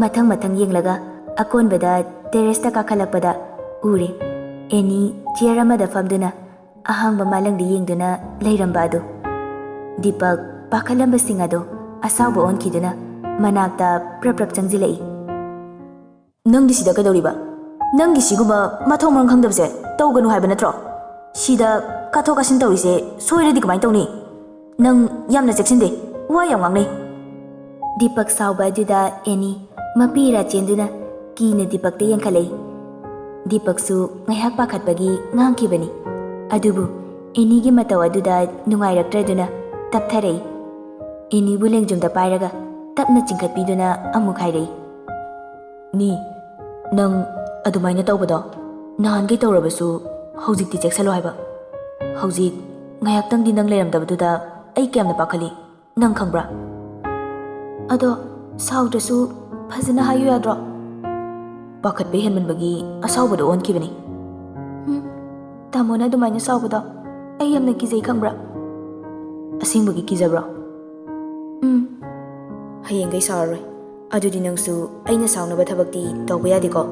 ꯃꯊꯪ ꯃꯊꯪ ꯌꯦꯡꯂꯒ ꯑꯀꯣꯟꯕꯗ terraceꯇ ꯀꯥꯈꯠꯂꯛꯄꯗ ꯎꯔꯦ꯫ ꯑꯦꯅꯤ chair ꯑꯃꯗ ꯐꯝꯗꯨꯅ ꯑꯍꯥꯡꯕ ꯃꯥꯂꯪꯗ ꯌꯦꯡꯗꯨꯅ ꯂꯩꯔꯝꯕ ꯑꯗꯨ꯫ ꯗꯤꯄꯛ ꯄꯥꯈꯠꯂꯝꯕꯁꯤꯡ ꯑꯗꯨ ꯑꯁꯥꯎꯕ ꯑꯣꯟꯈꯤꯗꯨꯅ ꯃꯅꯥꯛꯇ ꯄ꯭ꯔꯞ ꯄ꯭ꯔꯞ ꯆꯪꯁꯤꯜꯂꯛꯏ꯫ "ꯅꯪꯗꯤ ꯁꯤꯗ ꯀꯩꯗꯧꯔꯤꯕ? ꯅꯪꯒꯤ ꯁꯤꯒꯨꯝꯕ ꯃꯊꯣꯡ ꯃꯔꯝ ꯈꯪꯗꯕꯁꯦ ꯇꯧꯒꯅꯨ ꯍꯥꯏꯕ ꯅꯠꯇ꯭ꯔꯣ? ꯁꯤꯗ ꯀꯥꯊꯣꯛ ꯀꯥꯁꯤꯟ ꯇꯧꯔꯤꯁꯦ ꯁꯣꯏꯔꯗꯤ ꯀꯃꯥꯏꯅ ꯇꯧꯅꯤ? ꯅꯪ ꯌꯥꯝꯅ ꯆꯦꯛꯁꯤꯟꯗꯦ, ꯋꯥ ꯌꯥꯝ ꯉꯥꯡꯅꯩ꯫" ꯗꯤꯄꯛ ꯁꯥꯎꯕ ꯑꯗꯨꯗ ꯑꯦꯅꯤ ꯃꯄꯤ ꯏꯔꯥ ꯆꯦꯟꯗꯨꯅ ꯀꯤꯅ ꯗꯤꯄꯛꯇ ꯌꯦꯡꯈꯠꯂꯛꯏ꯫ ꯗꯤꯄꯛꯁꯨ ꯉꯥꯏꯍꯥꯛ ꯄꯥꯈꯠꯄꯒꯤ ꯉꯥꯡꯈꯤꯕꯅꯤ꯫ ꯑꯗꯨꯕꯨ ꯑꯦꯅꯤꯒꯤ ꯃꯇꯧ ꯑꯗꯨꯗ ꯅꯨꯡꯉꯥꯏꯔꯛꯇ꯭ꯔꯗꯨꯅ ꯇꯞꯊꯔꯛꯏ꯫ ꯑꯦꯅꯤꯕꯨ ꯂꯦꯡꯖꯨꯝꯗ ꯄꯥꯏꯔꯒ ꯇꯞꯅ ꯆꯤꯡꯈꯠꯄꯤꯗꯨꯅ ꯑꯃꯨꯛ ꯍꯥꯏꯔꯛꯏ꯫ "ꯅꯤ, ꯅꯪ ꯑꯗꯨꯃꯥꯏꯅ ꯇꯧꯕꯗꯣ ꯅꯍꯥꯟꯈꯩ ꯇꯧꯔꯕꯁꯨ ꯍꯧꯖꯤꯛꯇꯤ ꯆꯦꯛꯁꯜꯂꯣ ꯍꯥꯏꯕ꯫ ꯍꯧꯖꯤꯛ ꯉꯥꯏꯍꯥꯛꯇꯪꯗꯤ ꯅꯪ ꯂꯩꯔꯝꯗꯕꯗꯨꯗ ꯑꯩ ꯀꯌꯥꯝꯅ ꯄꯥꯈꯠꯂꯤ, ꯅꯪ ꯈꯪꯕ꯭ꯔꯥ?" "ꯑꯗꯣ ꯁꯥꯎꯗ꯭ꯔꯁꯨ ꯐꯖꯅ ꯍꯥꯏꯌꯨ ꯌꯥꯗ꯭ꯔꯣ?" "ꯄꯥꯈꯠꯄ ꯍꯦꯟꯃꯟꯕꯒꯤ ꯑꯁꯥꯎꯕꯗ ꯑꯣꯟꯈꯤꯕꯅꯤ꯫" "ꯍꯨꯝ, ꯇꯥꯃꯣꯅ ꯑꯗꯨꯃꯥꯏꯅ ꯁꯥꯎꯕꯗꯣ ꯑꯩ ꯌꯥꯝꯅ ꯀꯤꯖꯩ, ꯈꯪꯕ꯭ꯔꯥ?" "ꯑꯁꯦꯡꯕꯒꯤ ꯀꯤꯖꯕ꯭ꯔꯣ?" "ꯎꯝ꯫" "ꯍꯌꯦꯡꯈꯩ ꯁꯥꯎꯔꯔꯣꯏ꯫ ꯑꯗꯨꯗꯤ ꯅꯪꯁꯨ ꯑꯩꯅ ꯁꯥꯎꯅꯕ ꯊꯕꯛꯇꯤ ꯇꯧꯕ ꯌꯥꯗꯦꯀꯣ꯫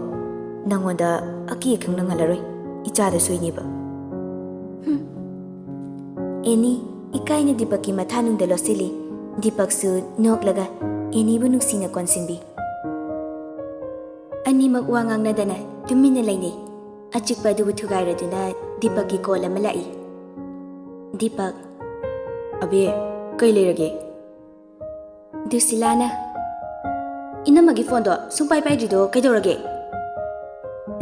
ꯅꯪꯉꯣꯟꯗ ꯑꯀꯤ ꯑꯈꯪ ꯅꯪꯍꯜꯂꯔꯣꯏ꯫ ꯏꯆꯥꯗ ꯁꯣꯏꯅꯦꯕ꯫" ꯍꯨꯝ꯫ ꯑꯦꯅꯤ ꯏꯀꯥꯏꯅ ꯗꯤꯄꯛꯀꯤ ꯃꯊꯥꯅꯨꯡꯗ ꯂꯣꯠꯁꯤꯜꯂꯤ꯫ ꯗꯤꯄꯛꯁꯨ ꯅꯣꯛꯂꯒ ꯑꯦꯅꯤꯕꯨ ꯅꯨꯡꯁꯤꯅ ꯀꯣꯟꯁꯤꯟꯕꯤ꯫ ꯑꯅꯤꯃꯛ ꯋꯥ ꯉꯥꯡꯅꯗꯅ ꯇꯨꯃꯤꯟꯅ ꯂꯩꯅꯩ꯫ ꯑꯆꯤꯛꯄ ꯑꯗꯨꯕꯨ ꯊꯨꯒꯥꯏꯔꯗꯨꯅ ꯗꯤꯄꯛꯀꯤ call ꯑꯃ ꯂꯥꯛꯏ꯫ ꯗꯤꯄꯛ꯫ "ꯑꯕꯦ, ꯀꯩ ꯂꯩꯔꯒꯦ?" ꯗꯨꯁꯤꯂꯥꯅ, "ꯏꯅꯝꯃꯒꯤ phoneꯗꯣ ꯁꯨꯡꯄꯥꯏ ꯄꯥꯏꯗ꯭ꯔꯤꯗꯣ ꯀꯩꯗꯧꯔꯒꯦ?"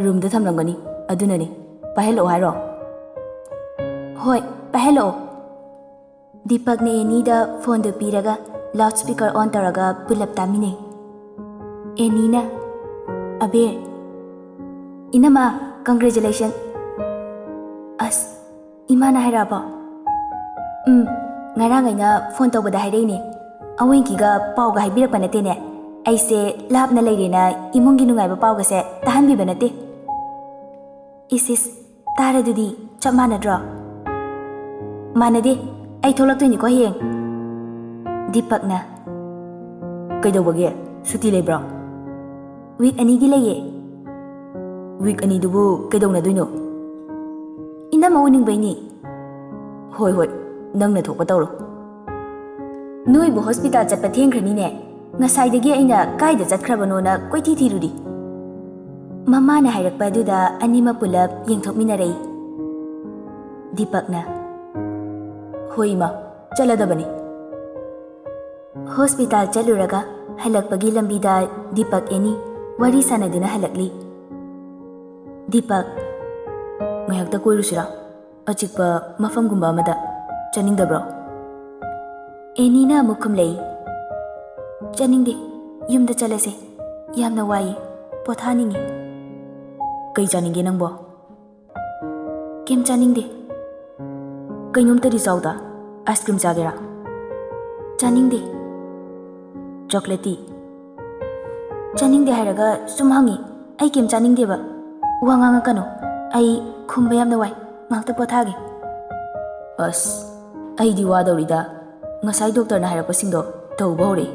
"Roomꯗ ꯊꯝꯂꯝꯒꯅꯤ, ꯑꯗꯨꯅꯅꯤ꯫ ꯄꯥꯏꯍꯜꯂꯛꯑꯣ ꯍꯥꯏꯔꯣ?" "ꯍꯣꯏ, ꯄꯥꯏꯍꯜꯂꯛꯑꯣ꯫" ꯗꯤꯄꯛꯅ ꯑꯦꯅꯤꯗ phoneꯗꯨ ꯄꯤꯔꯒ ꯂꯥꯎꯠ ꯁ꯭ꯄꯤꯀꯔ ꯑꯣꯟ ꯇꯧꯔꯒ ꯄꯨꯂꯞ ꯇꯥꯃꯤꯟꯅꯩ꯫ ꯑꯦꯅꯤꯅ, "ꯑꯕꯦ, ꯏꯅꯝꯃ, ꯀꯪꯒ꯭ꯔꯦꯆꯨꯂꯦꯁꯟ!" "ꯑꯁ, ꯏꯃꯥꯅ ꯍꯥꯏꯔꯛꯑꯕꯣ?" "ꯎꯝ, ꯉꯔꯥꯡ ꯑꯩꯅ ꯐꯣꯟ ꯇꯧꯕꯗ ꯍꯥꯏꯔꯛꯏꯅꯦ꯫ ꯑꯋꯦꯟꯀꯤꯒ ꯄꯥꯎꯒ ꯍꯥꯏꯕꯤꯔꯛꯄ ꯅꯠꯇꯦꯅꯦ꯫ ꯑꯩꯁꯦ ꯂꯥꯞꯅ ꯂꯩꯔꯦꯅ ꯏꯃꯨꯡꯒꯤ ꯅꯨꯡꯉꯥꯏꯕ ꯄꯥꯎꯒꯁꯦ ꯇꯥꯍꯟꯕꯤꯕ ꯅꯠꯇꯦ꯫" "ꯏꯁ ꯏꯁ, ꯇꯥꯔꯗꯨꯗꯤ ꯆꯞ ꯃꯥꯟꯅꯗ꯭ꯔꯣ?" "ꯃꯥꯟꯅꯗꯦ, ꯑꯩ ꯊꯣꯛꯂꯛꯇꯣꯏꯅꯤꯀꯣ ꯍꯌꯦꯡ꯫" ꯗꯤꯄꯛꯅ, "ꯀꯩꯗꯧꯕꯒꯤ? ꯁꯨꯇꯤ ꯂꯩꯕ꯭ꯔꯣ?" "ꯋꯤꯛ ꯑꯅꯤꯒꯤ ꯂꯩꯌꯦ꯫" "ꯋꯤꯛ ꯑꯅꯤꯗꯨꯕꯨ ꯀꯩꯗꯧꯅꯗꯣꯏꯅꯣ?" "ꯏꯅꯝꯃ ꯎꯅꯤꯡꯕꯩꯅꯤ꯫" "ꯍꯣꯏ ꯍꯣꯏ, ꯅꯪꯅ ꯊꯣꯛꯄ ꯇꯧꯔꯣ꯫" "ꯅꯣꯏꯕꯨ ꯍꯣꯁꯄꯤꯇꯥꯜ ꯆꯠꯄ ꯊꯦꯡꯈ꯭ꯔꯅꯤꯅꯦ꯫ ꯉꯁꯥꯏꯗꯒꯤ ꯑꯩꯅ ꯀꯥꯏꯗ ꯆꯠꯈ꯭ꯔꯕꯅꯣꯅ ꯀꯣꯏꯊꯤ ꯊꯤꯔꯨꯔꯤ꯫ ꯃꯃꯥꯅ ꯍꯥꯏꯔꯛꯄ ꯑꯗꯨꯗ ꯑꯅꯤꯃꯛ ꯄꯨꯂꯞ ꯌꯦꯡꯊꯣꯛꯃꯤꯟꯅꯔꯛꯏ꯫" ꯗꯤꯄꯛꯅ, "ꯍꯣꯏ ꯏꯃꯥ, ꯆꯠꯂꯗꯕꯅꯤ꯫" ꯍꯣꯁꯄꯤꯇꯥꯜ ꯆꯠꯂꯨꯔꯒ ꯍꯜꯂꯛꯄꯒꯤ ꯂꯝꯕꯤꯗ ꯗꯤꯄꯛ ꯑꯦꯅꯤ ꯋꯥꯔꯤ ꯁꯥꯟꯅꯗꯨꯅ ꯍꯜꯂꯛꯂꯤ꯫ ꯗꯤꯄꯛ, "ꯉꯥꯏꯍꯥꯛꯇ ꯀꯣꯏꯔꯨꯁꯤꯔꯥ? ꯑꯆꯤꯛꯄ ꯃꯐꯝꯒꯨꯝꯕ ꯑꯃꯗ꯫ ꯆꯠꯅꯤꯡꯗꯕ꯭ꯔꯣ?" ꯑꯦꯅꯤꯅ ꯑꯃꯨꯛ ꯈꯨꯝꯂꯛꯏ, "ꯆꯠꯅꯤꯡꯗꯦ, ꯌꯨꯝꯗ ꯆꯠꯂꯁꯦ꯫ ꯌꯥꯝꯅ ꯋꯥꯏꯌꯦ, ꯄꯣꯊꯥꯅꯤꯡꯉꯤ꯫" "ꯀꯩ ꯆꯥꯅꯤꯡꯒꯦ ꯅꯪꯕꯣ?" "ꯀꯩꯝ ꯆꯥꯅꯤꯡꯗꯦ꯫" "ꯀꯩꯅꯣꯝꯇꯗꯤ ꯆꯥꯎꯗ, ꯑꯥꯏꯁ ꯀ꯭ꯔꯤꯝ ꯆꯥꯒꯦꯔꯥ?" "ꯆꯥꯅꯤꯡꯗꯦ꯫" "ꯆꯣꯀ꯭ꯂꯦꯠꯇꯤ?" "ꯆꯥꯅꯤꯡꯗꯦ ꯍꯥꯏꯔꯒ ꯁꯨꯝ ꯍꯪꯉꯤ꯫ ꯑꯩ ꯀꯩꯝ ꯆꯥꯅꯤꯡꯗꯦꯕ꯫ ꯋꯥ ꯉꯥꯡꯉꯛꯀꯅꯨ꯫ ꯑꯩ ꯈꯨꯝꯕ ꯌꯥꯝꯅ ꯋꯥꯏ꯫ ꯉꯥꯛꯇ ꯄꯣꯊꯥꯒꯦ꯫" "ꯑꯁ, ꯑꯩꯗꯤ ꯋꯥꯗꯧꯔꯤꯗ꯫ ꯉꯁꯥꯏ ꯗꯣꯛꯇꯔꯅ ꯍꯥꯏꯔꯛꯄꯁꯤꯡꯗꯣ ꯇꯧꯕ ꯍꯧꯔꯛꯏ꯫"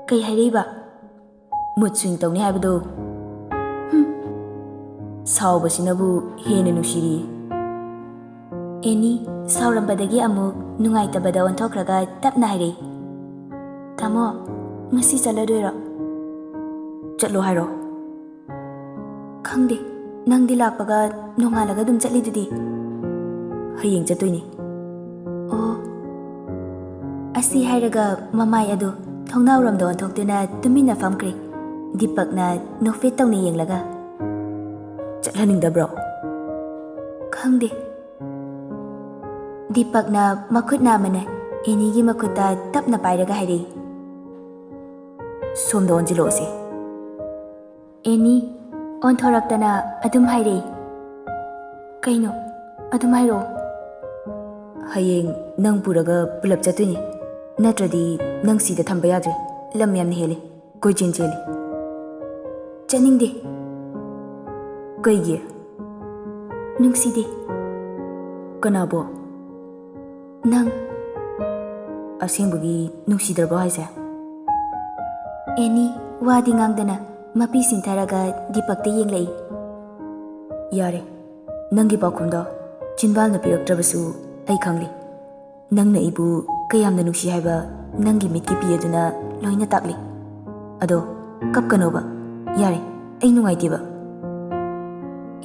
"ꯀꯩ ꯍꯥꯏꯔꯛꯏꯕ?" "ꯃꯨꯠ ꯁ꯭ꯋꯤꯡ ꯇꯧꯅꯤ ꯍꯥꯏꯕꯗꯣ꯫" "ꯍꯨꯝ꯫ ꯁꯥꯎꯕꯁꯤꯅꯕꯨ ꯍꯦꯟꯅ ꯅꯨꯡꯁꯤꯔꯤꯌꯦ꯫" ꯑꯦꯅꯤ ꯁꯥꯎꯔꯝꯕꯗꯒꯤ ꯑꯃꯨꯛ ꯅꯨꯡꯉꯥꯏꯇꯕꯗ ꯑꯣꯟꯊꯣꯛꯈ꯭ꯔꯒ ꯇꯞꯅ ꯍꯥꯏꯔꯛꯏ, "ꯇꯥꯃꯣ, ꯉꯁꯤ ꯆꯠꯂꯗꯣꯏꯔꯣ?" "ꯆꯠꯂꯣ ꯍꯥꯏꯔꯣ?" "ꯈꯪꯗꯦ, ꯅꯪꯗꯤ ꯂꯥꯛꯄꯒ ꯅꯣꯡꯉꯥꯜꯂꯒ ꯑꯗꯨꯝ ꯆꯠꯂꯤꯗꯨꯗꯤ?" "ꯍꯌꯦꯡ ꯆꯠꯇꯣꯏꯅꯤ꯫" "ꯑꯣ꯫" ꯑꯁꯤ ꯍꯥꯏꯔꯒ ꯃꯃꯥꯏ ꯑꯗꯨ ꯊꯣꯡꯅꯥꯎꯔꯣꯝꯗ ꯑꯣꯟꯊꯣꯛꯇꯨꯅ ꯇꯨꯃꯤꯟꯅ ꯐꯝꯈ꯭ꯔꯦ꯫ ꯗꯤꯄꯛꯅ ꯅꯣꯛꯐꯦꯠ ꯇꯧꯅ ꯌꯦꯡꯂꯒ, "ꯆꯠꯍꯟꯅꯤꯡꯗꯕ꯭ꯔꯣ?" "ꯈꯪꯗꯦ꯫" ꯗꯤꯄꯛꯅ ꯃꯈꯨꯠ ꯅꯥꯝꯃꯅ ꯑꯦꯅꯤꯒꯤ ꯃꯈꯨꯠꯇ ꯇꯞꯅ ꯄꯥꯏꯔꯒ ꯍꯥꯏꯔꯛꯏ, "ꯁꯣꯝꯗ ꯑꯣꯟꯁꯤꯜꯂꯛꯑꯣꯁꯦ꯫" ꯑꯦꯅꯤ ꯑꯣꯟꯊꯣꯔꯛꯇꯅ ꯑꯗꯨꯝ ꯍꯥꯏꯔꯛꯏ, "ꯀꯩꯅꯣ? ꯑꯗꯨꯝ ꯍꯥꯏꯔꯛꯑꯣ꯫" "ꯍꯌꯦꯡ ꯅꯪ ꯄꯨꯔꯒ ꯄꯨꯂꯞ ꯆꯠꯇꯣꯏꯅꯦ, ꯅꯠꯇ꯭ꯔꯗꯤ ꯅꯪ ꯁꯤꯗ ꯊꯝꯕ ꯌꯥꯗ꯭ꯔꯦ, ꯂꯝ ꯌꯥꯝꯅ ꯍꯦꯜꯂꯦ, ꯀꯣꯏꯆꯦꯟ ꯆꯦꯜꯂꯦ꯫" "ꯆꯠꯅꯤꯡꯗꯦ꯫" "ꯀꯩꯒꯤ?" "ꯅꯨꯡꯁꯤꯗꯦ꯫" "ꯀꯅꯥꯕꯣ?" "ꯅꯪ꯫" "ꯑꯁꯦꯡꯕꯒꯤ ꯅꯨꯡꯁꯤꯗ꯭ꯔꯕꯣ ꯍꯥꯏꯁꯦ?" ꯑꯦꯅꯤ ꯋꯥꯗꯤ ꯉꯥꯡꯗꯅ ꯃꯄꯤ ꯁꯤꯟꯊꯔꯒ ꯗꯤꯄꯛꯇ ꯌꯦꯡꯂꯛꯏ꯫ "ꯌꯥꯔꯦ, ꯅꯪꯒꯤ ꯄꯥꯎꯈꯨꯝꯗꯣ ꯆꯤꯟꯕꯥꯜꯅ ꯄꯤꯔꯛꯇ꯭ꯔꯕꯁꯨ ꯑꯩ ꯈꯪꯂꯦ꯫ ꯅꯪꯅ ꯑꯩꯕꯨ ꯀꯌꯥꯝꯅ ꯅꯨꯡꯁꯤ ꯍꯥꯏꯕ ꯅꯪꯒꯤ ꯃꯤꯠꯀꯤ ꯄꯤ ꯑꯗꯨꯅ ꯂꯣꯏꯅ ꯇꯥꯛꯂꯤ꯫ ꯑꯗꯣ ꯀꯞꯀꯅꯣꯕ, ꯌꯥꯔꯦ, ꯑꯩ ꯅꯨꯡꯉꯥꯏꯇꯦꯕ꯫"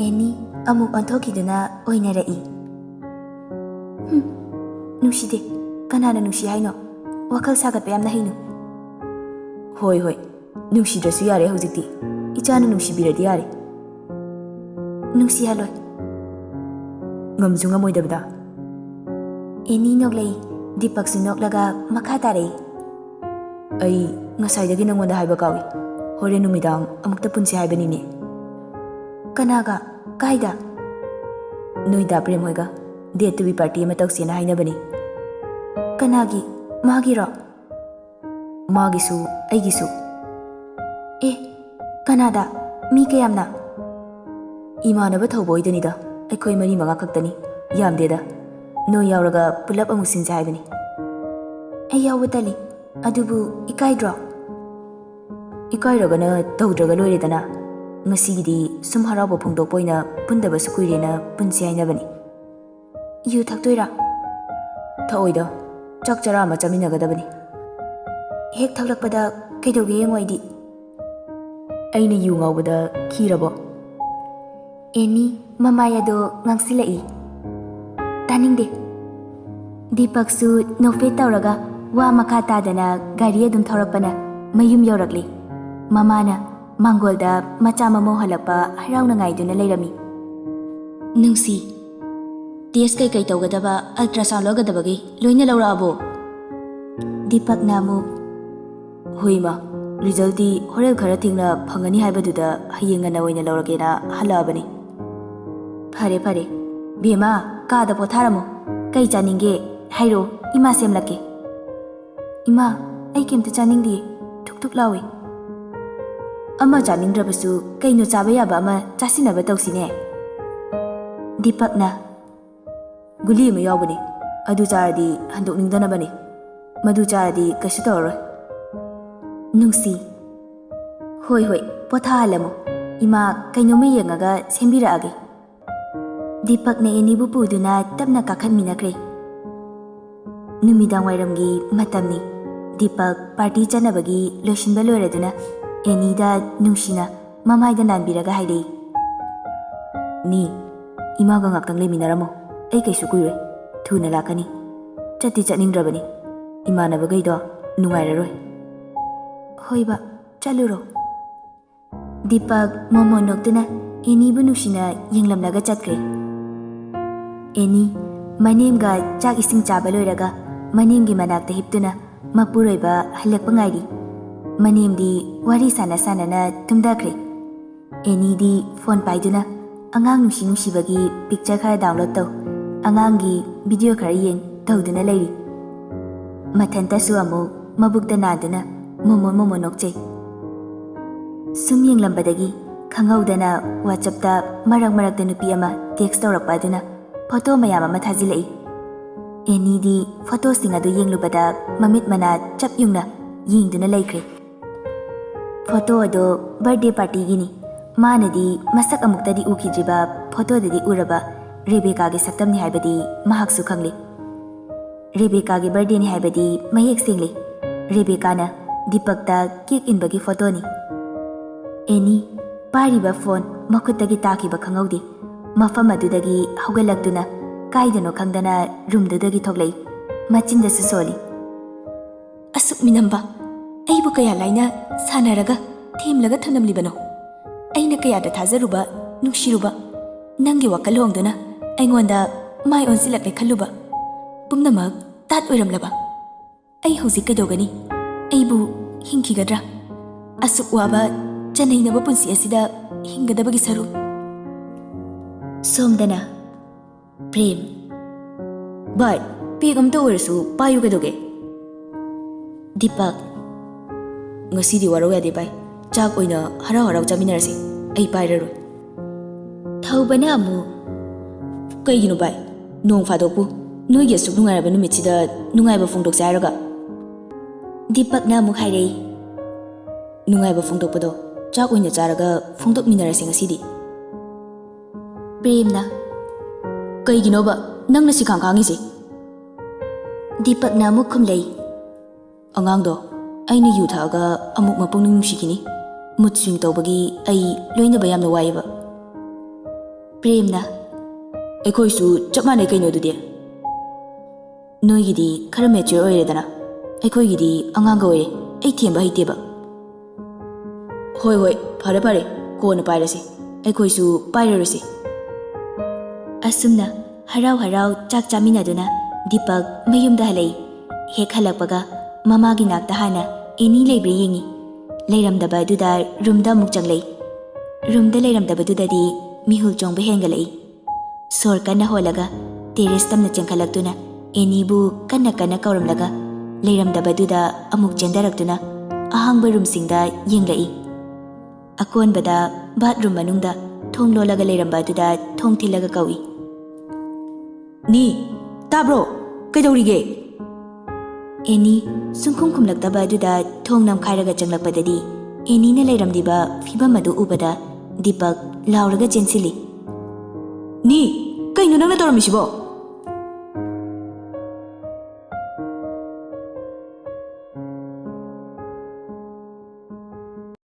ꯑꯦꯅꯤ ꯑꯃꯨꯛ ꯑꯣꯟꯊꯣꯛꯈꯤꯗꯨꯅ ꯑꯣꯏꯅꯔꯛꯏ꯫ "ꯍꯨꯝ, ꯅꯨꯡꯁꯤꯗꯦ꯫ ꯀꯅꯥꯅ ꯅꯨꯡꯁꯤ ꯍꯥꯏꯅꯣ? ꯋꯥꯈꯜ ꯁꯥꯒꯠꯄ ꯌꯥꯝꯅ ꯍꯩꯅꯨ꯫" "ꯍꯣꯏ, ꯍꯣꯏ, ꯅꯨꯡꯁꯤꯗ꯭ꯔꯁꯨ ꯌꯥꯔꯦ ꯍꯧꯖꯤꯛꯇꯤ꯫ ꯏꯆꯥꯅ ꯅꯨꯡꯁꯤꯕꯤꯔꯗꯤ ꯌꯥꯔꯦ꯫" "ꯅꯨꯡꯁꯤꯍꯜꯂꯣꯏ꯫" "ꯉꯝꯁꯨ ꯉꯝꯃꯣꯏꯗꯕꯗ?" ꯑꯦꯅꯤ ꯅꯣꯛꯂꯛꯏ꯫ ꯗꯤꯄꯛꯁꯨ ꯅꯣꯛꯂꯒ ꯃꯈꯥ ꯇꯥꯔꯛꯏ꯫ "ꯑꯩ ꯉꯁꯥꯏꯗꯒꯤ ꯅꯪꯉꯣꯟꯗ ꯍꯥꯏꯕ ꯀꯥꯎꯏ꯫ ꯍꯣꯔꯦꯟ ꯅꯨꯃꯤꯗꯥꯡ ꯑꯃꯨꯛꯇ ꯄꯨꯟꯁꯤ ꯍꯥꯏꯕꯅꯤꯅꯦ꯫" "ꯀꯅꯥꯒ? ꯀꯥꯏꯗ?" "ꯅꯣꯏ ꯗꯥ ꯄ꯭ꯔꯦꯝ ꯍꯣꯏꯒ ꯗꯦꯠ ꯇꯨꯒꯤ ꯄꯥꯔꯇꯤ ꯑꯃ ꯇꯧꯁꯦꯅ ꯍꯥꯏꯅꯕꯅꯤ꯫" "ꯀꯅꯥꯒꯤ? ꯃꯥꯒꯤꯔꯣ?" "ꯃꯥꯒꯤꯁꯨ ꯑꯩꯒꯤꯁꯨ꯫" "ꯑꯦ, ꯀꯅꯥꯗ? ꯃꯤ ꯀꯌꯥꯝꯅ?" "ꯏꯃꯥꯟꯅꯕ ꯊꯧꯕ ꯍꯣꯏꯗꯅꯤꯗ, ꯑꯩꯈꯣꯏ ꯃꯔꯤ ꯃꯉꯥ ꯈꯛꯇꯅꯤ, ꯌꯥꯝꯗꯦꯗ꯫ ꯅꯣꯏ ꯌꯥꯎꯔꯒ ꯄꯨꯂꯞ ꯑꯃꯨꯛ ꯁꯤꯟꯁꯦ ꯍꯥꯏꯕꯅꯤ꯫" "ꯑꯩ ꯌꯥꯎꯕ ꯇꯜꯂꯤ꯫ ꯑꯗꯨꯕꯨ ꯏꯀꯥꯏꯗ꯭ꯔꯣ?" "ꯏꯀꯥꯏꯔꯒꯅ ꯇꯧꯗ꯭ꯔꯒ ꯂꯣꯏꯔꯦꯗꯅ꯫ ꯉꯁꯤꯒꯤꯗꯤ ꯁꯨꯝ ꯍꯔꯥꯎꯕ ꯐꯣꯡꯗꯣꯛꯄ ꯑꯣꯏꯅ ꯄꯨꯟꯗꯕꯁꯨ ꯀꯨꯏꯔꯦꯅ ꯄꯨꯟꯁꯤ ꯍꯥꯏꯅꯕꯅꯤ꯫" "ꯌꯨ ꯊꯛꯇꯣꯏꯔꯥ?" "ꯊꯛꯑꯣꯏꯗ, ꯆꯥꯛ ꯆꯔꯥ ꯑꯃ ꯆꯥꯃꯤꯟꯅꯒꯗꯕꯅꯤ꯫" "ꯍꯦꯛ ꯊꯛꯂꯛꯄꯗ ꯀꯩꯗꯧꯒꯦ ꯌꯦꯡꯉꯣ ꯑꯩꯗꯤ꯫" "ꯑꯩꯅ ꯌꯨ ꯉꯥꯎꯕꯗ ꯈꯤꯔꯕꯣ?" ꯑꯦꯅꯤ ꯃꯃꯥꯏ ꯑꯗꯣ ꯉꯥꯡꯁꯤꯜꯂꯛꯏ꯫ "ꯇꯥꯅꯤꯡꯗꯦ꯫" ꯗꯤꯄꯛꯁꯨ ꯅꯣꯛꯐꯦꯠ ꯇꯧꯔꯒ ꯋꯥ ꯃꯈꯥ ꯇꯥꯗꯅ ꯒꯥꯔꯤ ꯑꯗꯨꯝ ꯊꯧꯔꯛꯄꯅ ꯃꯌꯨꯝ ꯌꯧꯔꯛꯂꯤ꯫ ꯃꯃꯥꯅ ꯃꯥꯡꯒꯣꯜꯗ ꯃꯆꯥ ꯃꯃꯧ ꯍꯜꯂꯛꯄ ꯍꯔꯥꯎꯅ ꯉꯥꯏꯗꯨꯅ ꯂꯩꯔꯝꯃꯤ꯫ "ꯅꯨꯡꯁꯤ, ꯇꯦꯁ ꯀꯩꯀꯩ ꯇꯧꯒꯗꯕ, ꯑꯜꯇ꯭ꯔꯥꯁꯥꯎꯟ ꯂꯧꯒꯗꯕꯒꯤ ꯂꯣꯏꯅ ꯂꯧꯔꯛꯑꯕꯣ?" ꯗꯤꯄꯛꯅ ꯑꯃꯨꯛ, "ꯍꯣꯏ ꯏꯃꯥ, ꯔꯤꯖꯜꯇꯤ ꯍꯣꯔꯦꯟ ꯈꯔ ꯊꯦꯡꯅ ꯐꯪꯒꯅꯤ ꯍꯥꯏꯕꯗꯨꯗ ꯍꯌꯦꯡ ꯉꯟꯅ ꯑꯣꯏꯅ ꯂꯧꯔꯒꯦꯅ ꯍꯜꯂꯛꯑꯕꯅꯤ꯫" "ꯐꯔꯦ ꯐꯔꯦ, ꯕꯦꯝꯃ, ꯀꯥꯗ ꯄꯣꯊꯥꯔꯝꯃꯣ꯫ ꯀꯩ ꯆꯥꯅꯤꯡꯒꯦ ꯍꯥꯏꯔꯛꯑꯣ, ꯏꯃꯥ ꯁꯦꯝꯂꯛꯀꯦ꯫" "ꯏꯃꯥ, ꯑꯩ ꯀꯩꯝꯇ ꯆꯥꯅꯤꯡꯗꯤꯌꯦ, ꯊꯨꯛ ꯊꯨꯛ ꯂꯥꯎꯋꯦ꯫" "ꯑꯃ ꯆꯥꯅꯤꯡꯗ꯭ꯔꯕꯁꯨ ꯀꯩꯅꯣ ꯆꯥꯕ ꯌꯥꯕ ꯑꯃ ꯆꯥꯁꯤꯟꯅꯕ ꯇꯧꯁꯤꯅꯦ꯫" ꯗꯤꯄꯛꯅ, "ꯒꯨꯂꯤ ꯑꯃ ꯌꯥꯎꯕꯅꯦ, ꯑꯗꯨ ꯆꯥꯔꯗꯤ ꯍꯟꯗꯣꯛꯅꯤꯡꯗꯅꯕꯅꯦ, ꯃꯗꯨ ꯆꯥꯔꯗꯤ ꯀꯩꯁꯨ ꯇꯧꯔꯔꯣꯏ꯫" ꯅꯨꯡꯁꯤ, "ꯍꯣꯏ ꯍꯣꯏ, ꯄꯣꯊꯥꯍꯜꯂꯝꯃꯣ, ꯏꯃꯥ ꯀꯩꯅꯣꯝꯃ ꯌꯦꯡꯉꯒ ꯁꯦꯝꯕꯤꯔꯛꯑꯒꯦ꯫" ꯗꯤꯄꯛꯅ ꯑꯦꯅꯤꯕꯨ ꯄꯨꯗꯨꯅ ꯇꯞꯅ ꯀꯥꯈꯠꯃꯤꯟꯅꯈ꯭ꯔꯦ꯫ ꯅꯨꯃꯤꯗꯥꯡ ꯋꯥꯏꯔꯝꯒꯤ ꯃꯇꯝꯅꯤ꯫ ꯗꯤꯄꯛ ꯄꯥꯔꯇꯤ ꯆꯠꯅꯕꯒꯤ ꯂꯣꯏꯁꯤꯟꯕ ꯂꯣꯏꯔꯗꯨꯅ ꯑꯦꯅꯤꯗ ꯅꯨꯡꯁꯤꯅ ꯃꯃꯥꯏꯗ ꯅꯥꯟꯕꯤꯔꯒ ꯍꯥꯏꯔꯛꯏ, "ꯅꯤ, ꯏꯃꯥꯒ ꯉꯥꯛꯇꯪ ꯂꯩꯃꯤꯟꯅꯔꯝꯃꯣ꯫ ꯑꯩ ꯀꯩꯁꯨ ꯀꯨꯏꯔꯣꯏ꯫ ꯊꯨꯅ ꯂꯥꯛꯀꯅꯤ꯫ ꯆꯠꯇꯤ ꯆꯠꯅꯤꯡꯗ꯭ꯔꯕꯅꯤ꯫ ꯏꯃꯥꯟꯅꯕꯈꯩꯗꯣ ꯅꯨꯡꯉꯥꯏꯔꯔꯣꯏ꯫" "ꯍꯣꯏꯕ, ꯆꯠꯂꯨꯔꯣ꯫" ꯗꯤꯄꯛ ꯃꯣꯃꯣꯟ ꯅꯣꯛꯇꯨꯅ ꯑꯦꯅꯤꯕꯨ ꯅꯨꯡꯁꯤꯅ ꯌꯦꯡꯂꯝꯂꯒ ꯆꯠꯈ꯭ꯔꯦ꯫ ꯑꯦꯅꯤ ꯃꯅꯦꯝꯒ ꯆꯥꯛ ꯏꯁꯤꯡ ꯆꯥꯕ ꯂꯣꯏꯔꯒ ꯃꯅꯦꯝꯒꯤ ꯃꯅꯥꯛꯇ ꯍꯤꯞꯇꯨꯅ ꯃꯄꯨꯔꯣꯏꯕ ꯍꯜꯂꯛꯄ ꯉꯥꯏꯔꯤ꯫ ꯃꯅꯦꯝꯗꯤ ꯋꯥꯔꯤ ꯁꯥꯟꯅ ꯁꯥꯟꯅꯅ ꯇꯨꯝꯊꯈ꯭ꯔꯦ꯫ ꯑꯦꯅꯤꯗꯤ ꯐꯣꯟ ꯄꯥꯏꯗꯨꯅ ꯑꯉꯥꯡ ꯅꯨꯡꯁꯤ ꯅꯨꯡꯁꯤꯕꯒꯤ ꯄꯤꯛꯆꯔ ꯈꯔ ꯗꯥꯎꯟꯂꯣꯗ ꯇꯧ, ꯑꯉꯥꯡꯒꯤ ꯚꯤꯗꯤꯑꯣ ꯈꯔ ꯌꯦꯡ ꯇꯧꯗꯨꯅ ꯂꯩꯔꯤ꯫ ꯃꯊꯟꯇꯁꯨ ꯑꯃꯨꯛ ꯃꯕꯨꯛꯇ ꯅꯥꯟꯗꯨꯅ ꯃꯣꯃꯣꯟ ꯃꯣꯃꯣꯟ ꯅꯣꯛꯆꯩ꯫ ꯁꯨꯝ ꯌꯦꯡꯂꯝꯕꯗꯒꯤ ꯈꯪꯍꯧꯗꯅ WhatsApp-ꯇ ꯃꯔꯛ ꯃꯔꯛꯇ ꯅꯨꯄꯤ ꯑꯃ ꯇꯦꯛꯁ ꯇꯧꯔꯛꯄ ꯑꯗꯨꯅ ꯐꯣꯇꯣ ꯃꯌꯥꯝ ꯑꯃ ꯊꯥꯖꯤꯜꯂꯛꯏ꯫ ꯑꯦꯅꯤꯗꯤ ꯐꯣꯇꯣꯁꯤꯡ ꯑꯗꯨ ꯌꯦꯡꯂꯨꯕꯗ ꯃꯃꯤꯠ ꯃꯅꯥ ꯆꯞ ꯌꯨꯡꯅ ꯌꯦꯡꯗꯨꯅ ꯂꯩꯈ꯭ꯔꯦ꯫ ꯐꯣꯇꯣ ꯑꯗꯨ ꯕꯔꯊꯗꯦ ꯄꯥꯔꯇꯤꯒꯤꯅꯤ꯫ ꯃꯥꯅꯗꯤ ꯃꯁꯛ ꯑꯃꯨꯛꯇꯗꯤ ꯎꯈꯤꯗ꯭ꯔꯤꯕ, ꯐꯣꯇꯣꯗꯗꯤ ꯎꯔꯕ ꯔꯦꯕꯦꯀꯥꯒꯤ ꯁꯛꯇꯝꯅꯤ ꯍꯥꯏꯕꯗꯤ ꯃꯍꯥꯛꯁꯨ ꯈꯪꯂꯤ꯫ ꯔꯦꯕꯦꯀꯥꯒꯤ ꯕꯔꯊꯗꯦꯅꯤ ꯍꯥꯏꯕꯗꯤ ꯃꯌꯦꯛ ꯁꯦꯡꯂꯤ꯫ ꯔꯦꯕꯦꯀꯥꯅ ꯗꯤꯄꯛꯇ ꯀꯦꯛ ꯏꯟꯕꯒꯤ ꯐꯣꯇꯣꯅꯤ꯫ ꯑꯦꯅꯤ ꯄꯥꯏꯔꯤꯕ ꯐꯣꯟ ꯃꯈꯨꯠꯇꯒꯤ ꯇꯥꯈꯤꯕ ꯈꯪꯍꯧꯗꯦ꯫ ꯃꯐꯝ ꯑꯗꯨꯗꯒꯤ ꯍꯧꯒꯠꯂꯛꯇꯨꯅ ꯀꯥꯏꯗꯅꯣ ꯈꯪꯗꯅ ꯔꯨꯝꯗꯨꯗꯒꯤ ꯊꯣꯛꯂꯛꯏ꯫ ꯃꯆꯤꯟꯗꯁꯨ ꯁꯣꯜꯂꯤ꯫ "ꯑꯁꯨꯛ ꯃꯤꯅꯝꯕ ꯑꯩꯕꯨ ꯀꯌꯥ ꯂꯥꯏꯅ ꯁꯥꯟꯅꯔꯒ ꯊꯦꯝꯂꯒ ꯊꯝꯂꯝꯂꯤꯕꯅꯣ? ꯑꯩꯅ ꯀꯌꯥꯗ ꯊꯥꯖꯔꯨꯕ, ꯅꯨꯡꯁꯤꯔꯨꯕ ꯅꯪꯒꯤ ꯋꯥꯈꯜ ꯍꯣꯡꯗꯨꯅ ꯑꯩꯉꯣꯟꯗ ꯃꯥꯏ ꯑꯣꯟꯁꯤꯜꯂꯛꯂꯦ ꯈꯜꯂꯨꯕ ꯄꯨꯝꯅꯃꯛ ꯇꯥꯠ ꯑꯣꯏꯔꯝꯂꯕ?" ꯑꯩ ꯍꯧꯖꯤꯛ ꯀꯩꯗꯧꯒꯅꯤ? ꯑꯩꯕꯨ ꯍꯤꯡꯈꯤꯒꯗ꯭ꯔꯥ? ꯑꯁꯨꯛ ꯋꯥꯕ ꯆꯅꯩꯅꯕ ꯄꯨꯟꯁꯤ ꯑꯁꯤꯗ ꯍꯤꯡꯒꯗꯕꯒꯤ ꯁꯔꯨꯛ꯫ ꯁꯣꯝꯗꯅ, ꯄ꯭ꯔꯦꯝ꯫ ꯚꯥꯏ, ꯄꯦꯛ ꯑꯝꯇ ꯑꯣꯏꯔꯁꯨ ꯄꯥꯏꯌꯨ ꯀꯩꯗꯧꯒꯦ? ꯗꯤꯄꯛ꯫ ꯉꯁꯤꯗꯤ ꯋꯥꯔꯧ ꯌꯥꯗꯦ ꯚꯥꯏ, ꯆꯥꯛ ꯑꯣꯏꯅ ꯍꯔꯥꯎ ꯍꯔꯥꯎ ꯆꯥꯃꯤꯟꯅꯔꯁꯤ, ꯑꯩ ꯄꯥꯏꯔꯔꯣꯏ꯫ ꯊꯧꯕꯅ ꯑꯃꯨꯛ꯫ ꯀꯩꯒꯤꯅꯣ ꯚꯥꯏ? ꯅꯣꯡ ꯐꯥꯗꯣꯛꯄꯨ ꯅꯣꯏꯒꯤ ꯑꯁꯨꯛ ꯅꯨꯡꯉꯥꯏꯔꯕ ꯅꯨꯃꯤꯠꯁꯤꯗ ꯅꯨꯡꯉꯥꯏꯕ ꯐꯣꯡꯗꯣꯛꯁꯦ ꯍꯥꯏꯔꯒ? ꯗꯤꯄꯛꯅ ꯑꯃꯨꯛ ꯍꯥꯏꯔꯛꯏ꯫ ꯅꯨꯡꯉꯥꯏꯕ ꯐꯣꯡꯗꯣꯛꯄꯗꯣ ꯆꯥꯛ ꯑꯣꯏꯅ ꯆꯥꯔꯒ ꯐꯣꯡꯗꯣꯛꯃꯤꯟꯅꯔꯁꯦ ꯉꯁꯤꯗꯤ꯫ ꯄ꯭ꯔꯦꯝꯅ꯫ ꯀꯩꯒꯤꯅꯣꯕ ꯅꯪꯅ ꯁꯤꯈꯥꯡ ꯈꯥꯡꯉꯤꯁꯦ? ꯗꯤꯄꯛꯅ ꯑꯃꯨꯛ ꯈꯨꯝꯂꯩ꯫ ꯑꯉꯥꯡꯗꯣ ꯑꯩꯅ ꯌꯨ ꯊꯛꯑꯒ ꯑꯃꯨꯛ ꯃꯄꯨꯛꯅꯤꯡ ꯅꯨꯡꯁꯤꯈꯤꯅꯤ꯫ ꯃꯨꯠ ꯁ꯭ꯋꯤꯡ ꯇꯧꯕꯒꯤ ꯑꯩ ꯂꯣꯏꯅꯕ ꯌꯥꯝꯅ ꯋꯥꯏꯌꯦꯕ꯫ ꯄ꯭ꯔꯦꯝꯅ꯫ ꯑꯩꯈꯣꯏꯁꯨ ꯆꯞ ꯃꯥꯟꯅꯩ ꯀꯩꯅꯣ ꯑꯗꯨꯗꯤ꯫ ꯅꯣꯏꯒꯤꯗꯤ ꯈꯔ ꯃꯦꯆ꯭ꯌꯣꯔ ꯑꯣꯏꯔꯦꯗꯅ, ꯑꯩꯈꯣꯏꯒꯤꯗꯤ ꯑꯉꯥꯡꯒ ꯑꯣꯏꯔꯦ, ꯑꯩ ꯊꯦꯝꯕ ꯍꯩꯇꯦꯕ꯫ ꯍꯣꯏ ꯍꯣꯏ, ꯐꯔꯦ ꯐꯔꯦ, ꯀꯣꯟꯅ ꯄꯥꯏꯔꯁꯤ, ꯑꯩꯈꯣꯏꯁꯨ ꯄꯥꯏꯔꯔꯣꯏꯁꯤ꯫ ꯑꯁꯨꯝꯅ ꯍꯔꯥꯎ ꯍꯔꯥꯎ ꯆꯥꯛ ꯆꯥꯃꯤꯟꯅꯗꯨꯅ ꯗꯤꯄꯛ ꯃꯌꯨꯝꯗ ꯍꯜꯂꯛꯏ꯫ ꯍꯦꯛ ꯍꯜꯂꯛꯄꯒ ꯃꯃꯥꯒꯤ ꯅꯥꯛꯇ ꯍꯥꯟꯅ ꯑꯦꯅꯤ ꯂꯩꯕ꯭ꯔꯥ ꯌꯦꯡꯉꯤ꯫ ꯂꯩꯔꯝꯗꯕ ꯑꯗꯨꯗ ꯔꯨꯝꯗ ꯑꯃꯨꯛ ꯆꯪꯂꯛꯏ꯫ ꯔꯨꯝꯗ ꯂꯩꯔꯝꯗꯕꯗꯨꯗꯗꯤ ꯃꯤꯍꯨꯜ ꯆꯣꯡꯕ ꯍꯦꯟꯒꯠꯂꯛꯏ꯫ ꯁꯣꯔ ꯀꯟꯅ ꯍꯣꯜꯂꯒ ꯇꯦꯔꯦꯁ ꯇꯝꯅ ꯆꯦꯟꯈꯠꯂꯛꯇꯨꯅ ꯑꯦꯅꯤꯕꯨ ꯀꯟꯅ ꯀꯟꯅ ꯀꯧꯔꯝꯂꯒ ꯂꯩꯔꯝꯗꯕꯗꯨꯗ ꯑꯃꯨꯛ ꯆꯦꯟꯊꯔꯛꯇꯨꯅ ꯑꯍꯥꯡꯕ ꯔꯨꯝꯁꯤꯡꯗ ꯌꯦꯡꯂꯛꯏ꯫ ꯑꯀꯣꯟꯕꯗ ꯕꯥꯠꯔꯨꯝ ꯃꯅꯨꯡꯗ ꯊꯣꯡ ꯂꯣꯜꯂꯒ ꯂꯩꯔꯝꯕ ꯑꯗꯨꯗ ꯊꯣꯡ ꯊꯤꯜꯂꯒ ꯀꯧꯏ꯫ ꯅꯤ, ꯇꯥꯕ꯭ꯔꯣ? ꯀꯩꯗꯧꯔꯤꯒꯦ? ꯑꯦꯅꯤ ꯁꯨꯡꯈꯨꯝ ꯈꯨꯝꯂꯛꯇꯕ ꯑꯗꯨꯗ ꯊꯣꯡ ꯅꯝꯈꯥꯏꯔꯒ ꯆꯪꯂꯛꯄꯗꯗꯤ ꯑꯦꯅꯤꯅ ꯂꯩꯔꯝꯂꯤꯕ ꯐꯤꯕꯝ ꯑꯗꯨ ꯎꯕꯗ ꯗꯤꯄꯛ ꯂꯥꯎꯔꯒ ꯆꯦꯟꯁꯤꯜꯂꯤ꯫ ꯅꯤ, ꯀꯩꯅꯣ ꯅꯪꯅ ꯇꯧꯔꯝꯃꯤꯁꯤꯕꯣ?